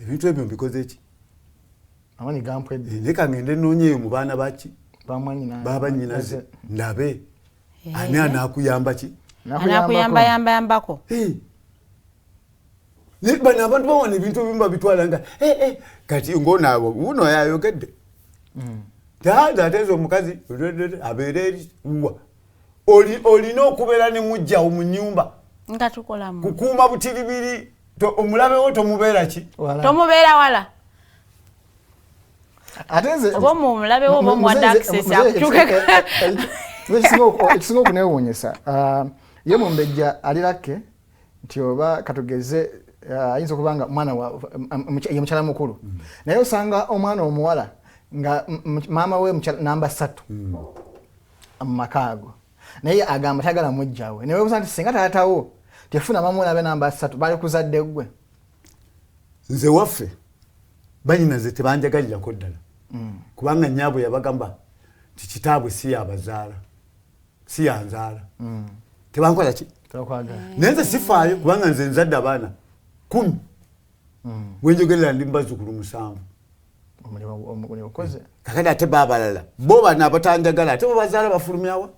ebintu ebyo mbikoze ki? Amaanyi gampwedde. Leka ngende nnoonye eyo mu baana baki? Babannyinaze. Ndabe. Ani anaakuyamba ki? Anaakuyambayambayambako. Bano abantu bawana ebintu ebimu babitwala nga kati ng'ono wuno yayogedde. Taata ateeza omukazi abeere eri wa. Olina okubeera ne mujjawo mu nnyumba. Nga tukolamu. Kukuuma butiribiri omulabe wo tomubeera ki? Tomubeera wala. Ate nze oba omulabe wo oba omuwadde access akutuuke. Ekisinga okuneewuunyisa ye mumbejja ali lakke nti oba katugeze ayinza okuba nga mwana ye mukyala mukulu, naye osanga omwana omuwala nga maama we namba 3 mu maka ago. Naye agamba tayagala mujjawe. Naye weebuuza nti singa taatawo tefuna mamu nabe namba 3 bali kuzadde ggwe. Nze waffe banyinaze tebanjagalirako ddala. Kubanga nnyabwe yabagamba nti kitaabwe si yabazaala, si yanzaala. Tebankola ki? Naye nze sifaayo kubanga nze nzadde abaana 10. Wenjogerera ndi bazzukulu 7. Kakati ate baabalala bo bano abatanjagala ate bo bazaala bafulumyawa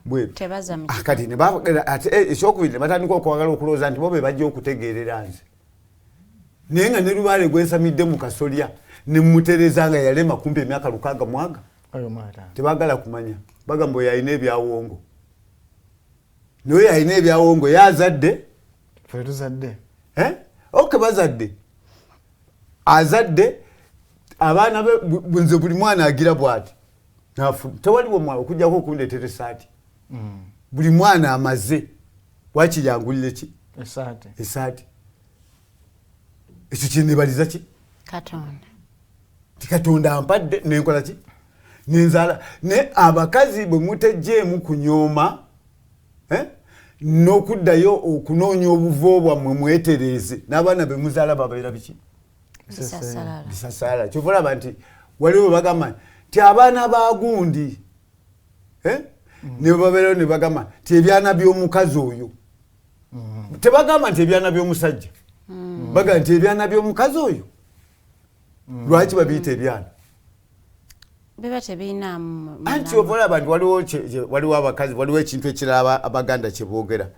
bweru. Kati ate ekyokubiri ne batandika okwagala okulowooza nti bo be bajja okutegeerera nze. Naye nga ne Lubaale gwensamidde mu kasolya ne mmutereeza nga yalema kumpi emyaka 60. Tebaagala kumanya, bagamba oyo alina ebyawongo. Naye alina ebyawongo yazadde. Ffe tuzadde. Okay, bazadde. Azadde abaana be nze buli mwana agira bw'ati. Tewaliwo mwana okujjako okundeetera essaati. Buli mwana amaze wakiyangulire ki? Essaati. Essaati. Ekyo kyenebaliza ki? Katonda. Ti Katonda ampadde nenkola ki? Nenzaala. Ne abakazi bwe mutejjeemu kunyooma n'okuddayo okunoonya obuvo bwammwe mwetereeze n'abaana be muzaala babeera biki? Bisasalala. Kyova olaba nti waliwo bagamba nti abaana ba gundi ne babeerayo ne bagamba nti ebyana by'omukazi oyo. Tebagamba nti ebyana by'omusajja. Bagamba nti ebyana by'omukazi oyo. Lwaki babiyita ebyana? Biba tebirina. Anti ova olaba nti waliwo abakazi, waliwo ekintu ekirala Abaganda kye boogera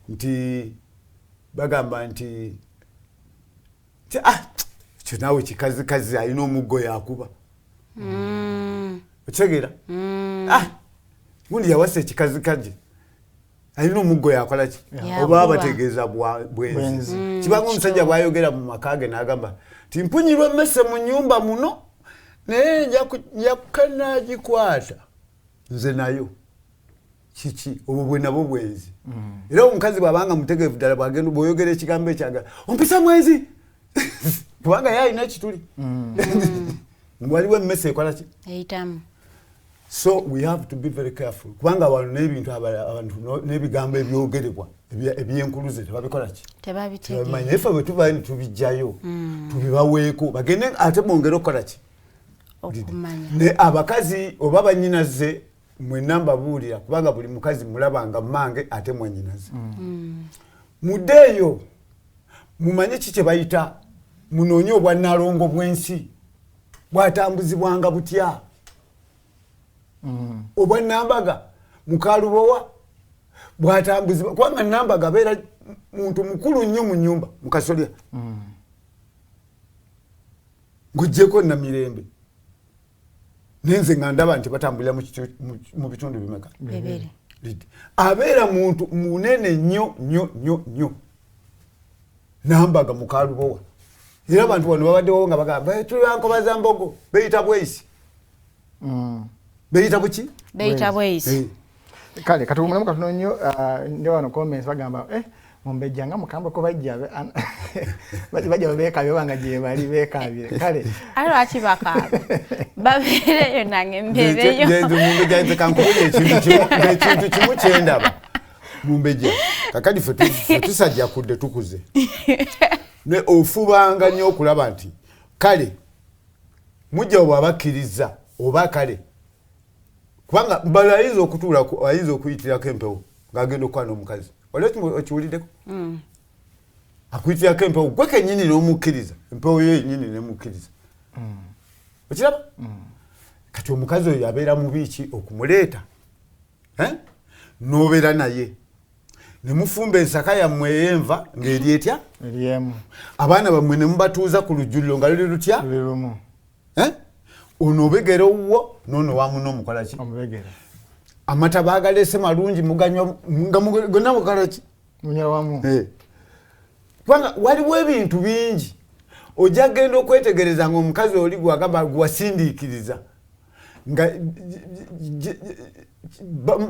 nti bagamba nti kyo naawe kikazikazi alina omuggo yakuba. Okitegeera? Gundi yawasa ekikazikazi alina omuggo yakola ki? Oba bategeeza bwenzi. Kibanga omusajja bw'ayogera mu maka ge n'agamba nti mpunyirwa emmese mu nnyumba muno naye nja kukanaagikwata nze nayo. Kiki? Obwo bwe nabwo bwenzi. Era omukazi bw'abanga mutegeevu ddala bw'agenda bw'oyogera ekigambo ekyaga ompisa mwenzi kubanga ye alina ekituli. Waliwo emmese ekola ki? Eyitamu. So we have to be very careful kubanga wano n'ebintu abantu n'ebigambo ebyogerebwa ebyenkuluze tebabikola ki? Tebabitegeera. Naye ffe bwe tuvayo ne tubijjayo tubibaweeko bagende ate bongere okukola ki? Okumanya. Ne abakazi oba bannyinaze mwenna mbabuulira kubanga buli mukazi mulabanga mmange ate mwannyinaze. Muddeeyo mumanye ki kye bayita munoonye obwannalongo bw'ensi bwatambuzibwanga butya. Obwannambaga mukalubowa bwatambuzibwa kubanga nambaga abeera muntu mukulu nnyo mu nnyumba mu kasolya. Ng'oggyeko Namirembe nenze nga ndaba nti batambulira mu bitundu bimeka? Bibiri. Abeera muntu munene nnyo nnyo nnyo nnyo nambaga mukalubowa. Era abantu wano babaddewo nga bagamba tuli bankoba mbogo beyita bweyisi. Beyita buki? Beyita bweyisi. Kale katuwummulemu katono nnyo. Ndi wano comments bagamba mumbejja nga mukambwe ko bajja bajja beekaabye oba nga gye bali beekaabire. Kale ate lwaki bakaaba? Babeereyo nange mbeereyo. Mumbejja nze kankubuulire ekintu kimu kyendaba. Mumbejja kakati ffe tusajja kudde tukuze. Ne ofubanga nnyo okulaba nti kale mujja bw'abakkiriza oba kale kubanga bala ayinza okutuula ayinza okuyitirako empewo ng'agenda okukwana omukazi. Wali okiwuliddeko? Akuyitirako empewo gwe kennyini n'omukkiriza empewo yo yennyini n'emukkiriza. Okiraba? Kati omukazi oyo abeera mubi ki okumuleeta? N'obeera naye ne mufumba ensaka yammwe ey'enva ng'eri etya? Eri emu. Abaana bammwe ne mubatuuza ku lujjuliro nga luli lutya? Luli lumu. Ono obegera owuwo n'ono wa munno omukola ki? Omubegera. Amata baagaleese malungi muganywa nga gonna mukola ki? Munywa wamu. Kubanga waliwo ebintu bingi ojja kugenda okwetegereza ng'omukazi oli gwagamba gwasindiikiriza nga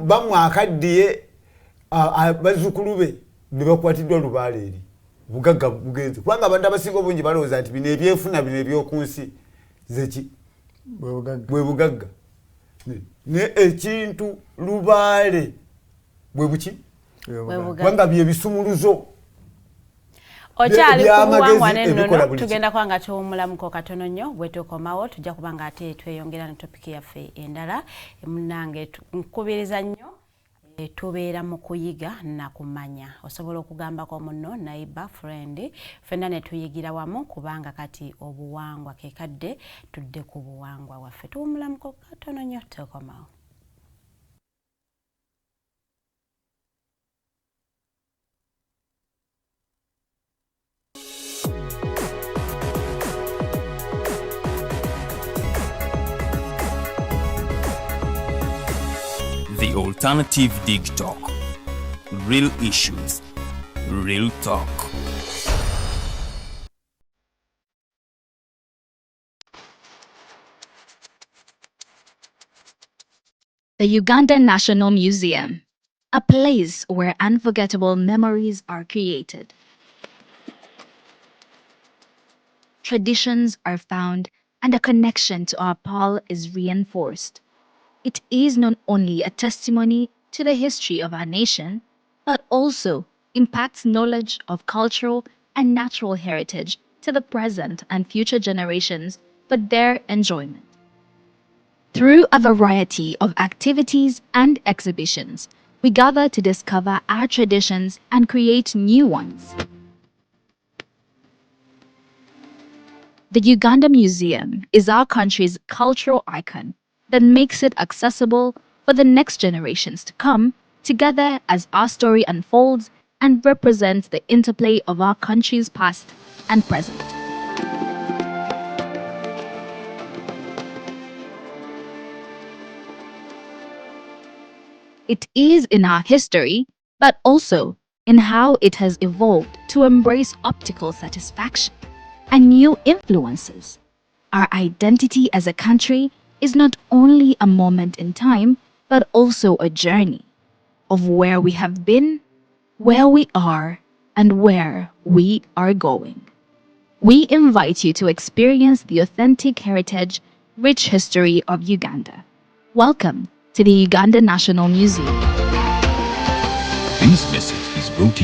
bamwakaddiye bazzukulu be ne bakwatiddwa lubaale eri bugagga bugenze. Kubanga abantu abasinga obungi balowooza nti bino ebyenfuna bino eby'oku nsi zeki? Bwe bugagga. Ne ekintu lubaale bwe buki kubanga byebisumuluzo Okyali ku buwangwa n'ennono, tugenda kuba nga tuwummulamuko katono nnyo. Bwe tukomawo tujja kuba nga ate tweyongera ne topiki yaffe endala. Munnange, nkubiriza nnyo, tubeera mu kuyiga na kumanya. Osobola okugambako munno, neighbor, friend, ffenna ne tuyigira wamu, kubanga kati obuwangwa ke kadde tudde ku buwangwa bwaffe. Tuwummulamuko katono nnyo, tukomawo. The Alternative Dig Talk. Real issues, real talk. The Uganda National Museum, a place where unforgettable memories are created. Traditions are found and a connection to our past is reinforced. It is not only a testimony to the history of our nation, but also impacts knowledge of cultural and natural heritage to the present and future generations for their enjoyment. Through a variety of activities and exhibitions, we gather to discover our traditions and create new ones. The Uganda Museum is our country's cultural icon that makes it accessible for the next generations to come together as our story unfolds and represents the interplay of our country's past and present. It is in our history, but also in how it has evolved to embrace optical satisfaction and new influences. Our identity as a country is not only a moment in time, but also a journey of where we have been, where we are, and where we are going. We invite you to experience the authentic heritage, rich history of Uganda. Welcome to the Uganda National Museum. This message